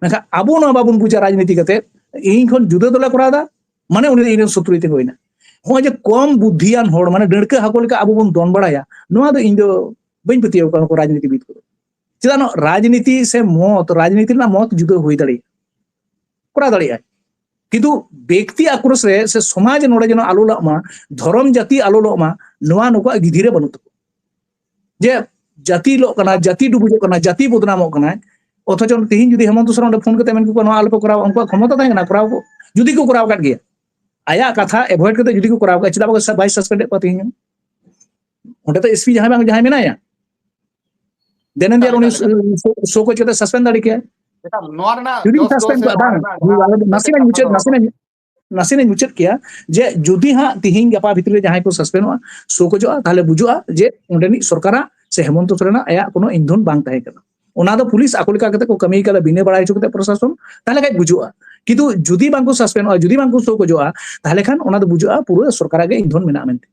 ᱢᱮᱱᱠᱷᱟᱱ ᱟᱵᱚ ᱱᱚᱣᱟ ᱵᱟᱵᱚᱱ ᱵᱩᱡᱟ, ᱨᱟᱡᱽᱱᱤᱛᱤ ᱠᱟᱛᱮ ᱤᱧ ᱠᱷᱚᱱ ᱡᱩᱫᱟᱹ ᱫᱚᱞᱮ ᱠᱚᱨᱟᱣ ᱮᱫᱟ, ᱢᱟᱱᱮ ᱩᱱᱤ ᱫᱚ ᱤᱧ ᱨᱮᱱ ᱥᱚᱛᱨᱩᱭ ᱛᱤᱸᱜᱩᱭᱮᱱᱟ᱾ ᱱᱚᱜᱼᱚᱭ ᱡᱮ ᱠᱚᱢ ᱵᱩᱫᱽᱫᱷᱤᱭᱟᱱ ᱦᱚᱲ, ᱢᱟᱱᱮ ᱰᱟᱹᱲᱠᱟᱹ ᱦᱟᱹᱠᱩ ᱞᱮᱠᱟ ᱟᱵᱚ ᱵᱚᱱ ᱫᱚᱱ ᱵᱟᱲᱟᱭᱟ, ᱱᱚᱣᱟ ᱫᱚ ᱤᱧ ᱫᱚ ᱵᱟᱹᱧ ᱯᱟᱹᱛᱭᱟᱹᱣ ᱠᱟᱱᱟ ᱱᱩᱠᱩ ᱨᱟᱡᱽᱱᱤᱛᱤᱵᱤᱫ ᱠᱚᱫᱚ᱾ ᱪᱮᱫᱟᱜ ᱱᱚᱣᱟ ᱨᱟᱡᱽᱱᱤᱛᱤ ᱥᱮ ᱢᱚᱛ, ᱨᱟᱡᱽᱱᱤᱛᱤ ᱨᱮᱱᱟᱜ ᱢᱚᱛ ᱡᱩᱫᱟᱹ ᱦᱩᱭ ᱫᱟᱲᱮᱭᱟᱜᱼᱟ, ᱠᱚᱨᱟᱣ ᱫᱟᱲᱮᱭᱟᱜᱼᱟᱭ, ᱠᱤᱱᱛᱩ ᱵᱮᱠᱛᱤ ᱟᱠᱨᱳᱥ ᱨᱮ ᱥᱮ ᱥᱚᱢᱟᱡᱽ ᱱᱚᱰᱮ ᱡᱮᱱᱚ ᱟᱞᱚ ᱞᱟᱜ ᱢᱟ, ᱫᱷᱚᱨᱚᱢ ᱡᱟᱹᱛᱤ ᱟᱞᱚ ᱞᱟᱜ ᱢᱟ, ᱱᱚᱣᱟ ᱱᱩᱠᱩᱣᱟᱜ ᱜᱤᱫᱷᱤ ᱨᱮ ᱵᱟᱹᱱᱩᱜ ᱛᱟᱠᱚᱣᱟ᱾ ᱡᱮ ᱡᱟᱹᱛᱤ ᱞᱚᱜ ᱠᱟᱱᱟ, ᱡᱟᱹᱛᱤ ᱰᱩᱵᱩᱡᱚᱜ ᱠᱟᱱᱟ, ᱡᱟᱹᱛᱤ ᱵᱚᱫᱱᱟᱢᱚᱜ ᱠᱟᱱᱟ, ᱚᱛᱷᱚᱪᱚ ᱛᱮᱦᱮᱧ ᱡᱩᱫᱤ ᱦᱮᱢᱚᱱᱛᱚ ᱥᱚᱨᱮᱱ ᱚᱸᱰᱮ ᱯᱷᱳᱱ ᱠᱟᱛᱮ ᱢᱮᱱ ᱠᱮᱠᱚᱣᱟ ᱱᱚᱣᱟ ᱟᱞᱚᱯᱮ ᱠᱚᱨᱟᱣᱟ, ᱩᱱᱠᱩᱣᱟᱜ ᱠᱷᱚᱢᱚᱛᱟ ᱛᱟᱦᱮᱸ ᱠᱟᱱᱟ ᱠᱚᱨᱟᱣ ᱠᱚ, ᱡᱩᱫᱤ ᱠᱚ ᱠᱚᱨᱟᱣ ᱟᱠᱟᱫ ᱜᱮᱭᱟ, ᱟᱭᱟᱜ ᱠᱟᱛᱷᱟ ᱮᱵᱷᱚᱭᱮᱰ ᱠᱟᱛᱮ ᱡᱩᱫᱤ ᱠᱚ ᱠᱚᱨᱟᱣ ᱟᱠᱟᱫ, ᱪᱮᱫᱟᱜ ᱵᱟᱠᱚ ᱵᱟᱭ ᱥᱟᱥᱯᱮᱱᱰ ᱮᱫ ᱠᱚᱣᱟ ᱛᱮᱦᱮᱧ ᱦᱚᱸ? ᱚᱸᱰᱮ ᱛᱚ ᱮᱥᱯᱤ ᱡᱟᱦᱟᱸᱭ ᱵᱟᱝ ᱡᱟᱦᱟᱸᱭ ᱢᱮᱱᱟᱭᱟ, ᱫᱮᱱᱮᱱ ᱫᱤᱭᱟᱨ ᱩᱱᱤ ᱮᱠᱟᱞ, ᱮᱠᱟᱞ᱾ ᱥᱳ ᱠᱚᱡ ᱠᱟᱛᱮ ᱥᱟᱥᱯᱮᱱᱰ ᱫᱟᱲᱮ ᱠᱮᱭᱟ᱾ ᱮᱠᱟᱞ, ᱱᱚᱣᱟ ᱨᱮᱱᱟᱜ ᱡᱩᱫᱤ ᱡᱚᱥ ᱫᱚ ᱥᱟᱥᱯᱮᱱᱰ ᱥᱮ ᱠᱚᱣᱟ, ᱱᱚᱣᱟ ᱵᱟᱝ, ᱨᱮᱱᱟᱜ ᱡᱟᱦᱟᱸ ᱱᱟᱥᱮᱱᱟᱜ ᱢᱩᱪᱟᱹᱫ, ᱠᱟᱛᱷᱟ ᱫᱚ ᱱᱟᱥᱮᱱᱟᱜ, ᱱᱟᱥᱮᱱᱟᱜ ᱢᱩᱪᱟᱹᱫ ᱠᱮᱭᱟ ᱡᱮ ᱡᱩᱫᱤ ᱦᱟᱸᱜ ᱛᱤᱦᱤᱧ ᱜᱟᱯᱟ ᱵᱷᱤᱛᱨᱤ ᱨᱮ ᱡᱟᱦᱟᱸᱭ ᱠᱚ ᱥᱟᱥᱯᱮᱱᱰᱚᱜᱼᱟ, ᱥᱳ ᱠᱚᱡᱚᱜᱼᱟ, ᱛᱟᱦᱞᱮ ᱵᱩᱡᱩᱜᱼᱟ ᱡᱮ ᱚᱸᱰᱮᱱᱤᱡ ᱥᱚᱨᱠᱟᱨᱟᱜ ᱥᱮ ᱦᱮᱢᱚᱱᱛᱚ ᱥᱚᱨᱮᱱᱟᱜ ᱟᱭᱟᱜ ᱠᱳᱱᱳ ᱤᱱᱫᱷᱚᱱ ᱵᱟᱝ ᱛᱟᱦᱮᱸ ᱠᱟᱱᱟ᱾ ᱚᱱᱟ ᱫᱚ ᱯᱩᱞᱤᱥ ᱟᱠᱚ ᱞᱮᱠᱟ ᱠᱟᱛᱮ ᱠᱚ ᱠᱟᱹᱢᱤ ᱠᱟᱫᱟ, ᱵᱤᱱᱟᱹ ᱵᱟᱲᱟᱭ ᱦᱚᱪᱚ ᱠᱟᱛᱮ ᱯᱨᱚᱥᱟᱥᱚᱱ, ᱛᱟᱦᱞᱮ ᱠᱷᱟᱡ ᱵᱩᱡᱩᱜᱼᱟ᱾ ᱠᱤᱱᱛᱩ ᱡᱩᱫᱤ ᱵᱟᱝ ᱠᱚ ᱥᱟᱥᱯᱮᱱᱰᱚᱜᱼᱟ, ᱡᱩᱫᱤ ᱵᱟᱝ ᱠᱚ ᱥᱳ ᱠᱚᱡᱚᱜᱼᱟ, ᱛᱟᱦᱞᱮ ᱠᱷᱟᱱ ᱚᱱᱟ ᱫᱚ ᱵᱩᱡᱩᱜᱼᱟ ᱯᱩᱨᱟᱹ ᱥᱚᱨᱠᱟᱨᱟᱜ ᱜᱮ ᱤᱱᱫᱷᱚᱱ ᱢᱮᱱᱟᱜᱼᱟ ᱢᱮᱱᱛᱮ᱾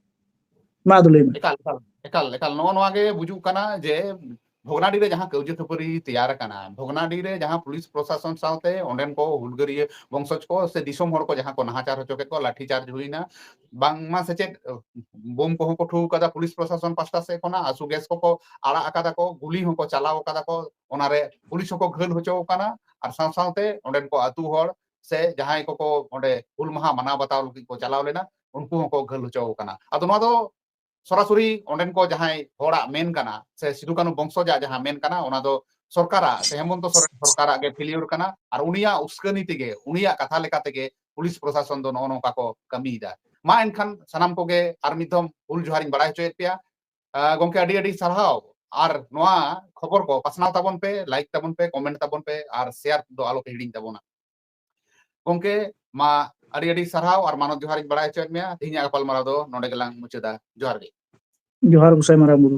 ᱢᱟ ᱟᱫᱚ ᱞᱟᱹᱭ ᱢᱮ᱾ ᱮᱠᱟᱞ, ᱮᱠᱟᱞ, ᱮᱠᱟᱞ, ᱮᱠᱟᱞ᱾ ᱱᱚᱜᱼᱚ ᱱᱚᱣᱟ ᱜᱮ ᱵᱩᱡᱩᱜ ᱠᱟᱱᱟ ᱡᱮ ᱵᱷᱚᱜᱽᱱᱟᱰᱤ ᱨᱮ ᱡᱟᱦᱟᱸ ᱠᱟᱹᱣᱡᱟᱹ ᱠᱷᱟᱹᱯᱟᱹᱨᱤ ᱛᱮᱭᱟᱨ ᱟᱠᱟᱱᱟ, ᱵᱷᱚᱜᱽᱱᱟᱰᱤ ᱨᱮ ᱡᱟᱦᱟᱸ ᱯᱩᱞᱤᱥ ᱯᱨᱚᱥᱟᱥᱚᱱ ᱥᱟᱶᱛᱮ ᱚᱸᱰᱮᱱ ᱠᱚ ᱦᱩᱞᱜᱟᱹᱨᱤᱭᱟᱹ ᱵᱚᱝᱥᱚᱡᱽ ᱠᱚ ᱥᱮ ᱫᱤᱥᱚᱢ ᱦᱚᱲ ᱠᱚ ᱡᱟᱦᱟᱸ ᱠᱚ ᱱᱟᱦᱟᱪᱟᱨ ᱦᱚᱪᱚ ᱠᱮᱫ ᱠᱚ, ᱞᱟᱴᱷᱤ ᱪᱟᱨᱡᱽ ᱦᱩᱭᱱᱟ, ᱵᱟᱝᱢᱟ ᱥᱮ ᱪᱮᱫ ᱵᱳᱢ ᱠᱚᱦᱚᱸ ᱠᱚ ᱴᱷᱩ ᱟᱠᱟᱫᱟ ᱯᱩᱞᱤᱥ ᱯᱨᱚᱥᱟᱥᱚᱱ ᱯᱟᱥᱴᱟ ᱥᱮᱫ ᱠᱷᱚᱱᱟᱜ, ᱟᱥᱩ ᱜᱮᱥ ᱠᱚᱠᱚ ᱟᱲᱟᱜ ᱟᱠᱟᱫᱟ ᱠᱚ, ᱜᱩᱞᱤ ᱦᱚᱸᱠᱚ ᱪᱟᱞᱟᱣ ᱟᱠᱟᱫᱟ ᱠᱚ, ᱚᱱᱟᱨᱮ ᱯᱩᱞᱤᱥ ᱦᱚᱸᱠᱚ ᱜᱷᱟᱹᱞ ᱦᱚᱪᱚ ᱟᱠᱟᱱᱟ, ᱟᱨ ᱥᱟᱶ ᱥᱟᱶᱛᱮ ᱚᱸᱰᱮᱱ ᱠᱚ ᱟᱹᱛᱩ ᱦᱚᱲ ᱥᱮ ᱡᱟᱦᱟᱸᱭ ᱠᱚᱠᱚ ᱚᱸᱰᱮ ᱦᱩᱞ ᱢᱟᱦᱟ ᱢᱟᱱᱟᱣ ᱵᱟᱛᱟᱣ ᱞᱟᱹᱜᱤᱫ ᱠᱚ ᱪᱟᱞᱟᱣ ᱞᱮᱱᱟ, ᱩᱱᱠᱩ ᱦᱚᱸᱠᱚ ᱜᱷᱟᱹᱞ ᱦᱚᱪᱚ ᱟᱠᱟᱱᱟ᱾ ᱟᱫᱚ ᱱᱚᱣᱟ ᱫᱚ ᱥᱚᱨᱟᱥᱚᱨᱤ ᱚᱸᱰᱮᱱ ᱠᱚ ᱡᱟᱦᱟᱸᱭ ᱦᱚᱲᱟᱜ ᱢᱮᱱ ᱠᱟᱱᱟ ᱥᱮ ᱥᱤᱫᱩ ᱠᱟᱹᱱᱦᱩ ᱵᱚᱝᱥᱚᱡᱟᱜ ᱡᱟᱦᱟᱸ ᱢᱮᱱ ᱠᱟᱱᱟ, ᱚᱱᱟ ᱫᱚ ᱥᱚᱨᱠᱟᱨᱟᱜ ᱥᱮ ᱦᱮᱢᱚᱱᱛᱚ ᱥᱚᱨᱮᱱ ᱥᱚᱨᱠᱟᱨᱟᱜ ᱜᱮ ᱯᱷᱮᱞᱤᱭᱳᱨ ᱠᱟᱱᱟ᱾ ᱟᱨ ᱩᱱᱤᱭᱟᱜ ᱩᱥᱠᱟᱹᱱᱤ ᱛᱮᱜᱮ, ᱩᱱᱤᱭᱟᱜ ᱠᱟᱛᱷᱟ ᱞᱮᱠᱟ ᱛᱮᱜᱮ ᱯᱩᱞᱤᱥ ᱯᱨᱚᱥᱟᱥᱚᱱ ᱫᱚ ᱱᱚᱜᱼᱚ ᱱᱚᱝᱠᱟ ᱠᱚ ᱠᱟᱹᱢᱤᱭᱮᱫᱟ᱾ ᱢᱟ ᱮᱱᱠᱷᱟᱱ ᱥᱟᱱᱟᱢ ᱠᱚᱜᱮ ᱟᱨ ᱢᱤᱫ ᱫᱷᱚᱢ ᱦᱩᱞ ᱡᱚᱦᱟᱨᱤᱧ ᱵᱟᱲᱟᱭ ᱦᱚᱪᱚᱭᱮᱫ ᱯᱮᱭᱟ᱾ ᱟᱸ, ᱜᱚᱢᱠᱮ, ᱟᱹᱰᱤ ᱟᱹᱰᱤ ᱥᱟᱨᱦᱟᱣ᱾ ᱟᱨ ᱱᱚᱣᱟ ᱠᱷᱚᱵᱚᱨ ᱠᱚ ᱯᱟᱥᱱᱟᱣ ᱛᱟᱵᱚᱱ ᱯᱮ, ᱞᱟᱭᱤᱠ ᱛᱟᱵᱚᱱ ᱯᱮ, ᱠᱚᱢᱮᱱᱴ ᱛᱟᱵᱚᱱ ᱯᱮ, ᱟᱨ ᱥᱮᱭᱟᱨ ᱫᱚ ᱟᱞᱚ ᱯᱮ ᱦᱤᱲᱤᱧ ᱛᱟᱵᱚᱱᱟ᱾ ᱜᱚᱢᱠᱮ, ᱢᱟ ᱟᱹᱰᱤ ᱟᱹᱰᱤ ᱥᱟᱨᱦᱟᱣ ᱟᱨ ᱢᱟᱱᱚᱛ ᱡᱚᱦᱟᱨᱤᱧ ᱵᱟᱲᱟᱭ ᱦᱚᱪᱚᱭᱮᱫ ᱢᱮᱭᱟ᱾ ᱛᱮᱦᱮᱧᱟᱜ ᱜᱟᱯᱟᱞᱢᱟᱨᱟᱣ ᱫᱚ ᱱᱚᱰᱮ ᱜᱮᱞᱟᱝ ᱢᱩᱪᱟᱹᱫᱟ᱾ ᱡᱚᱦᱟᱨ ᱜᱮ᱾ ᱡᱚᱦᱟᱨ ᱜᱚᱸᱥᱟᱭ ᱢᱟᱨᱟᱝ ᱵᱩᱨᱩ᱾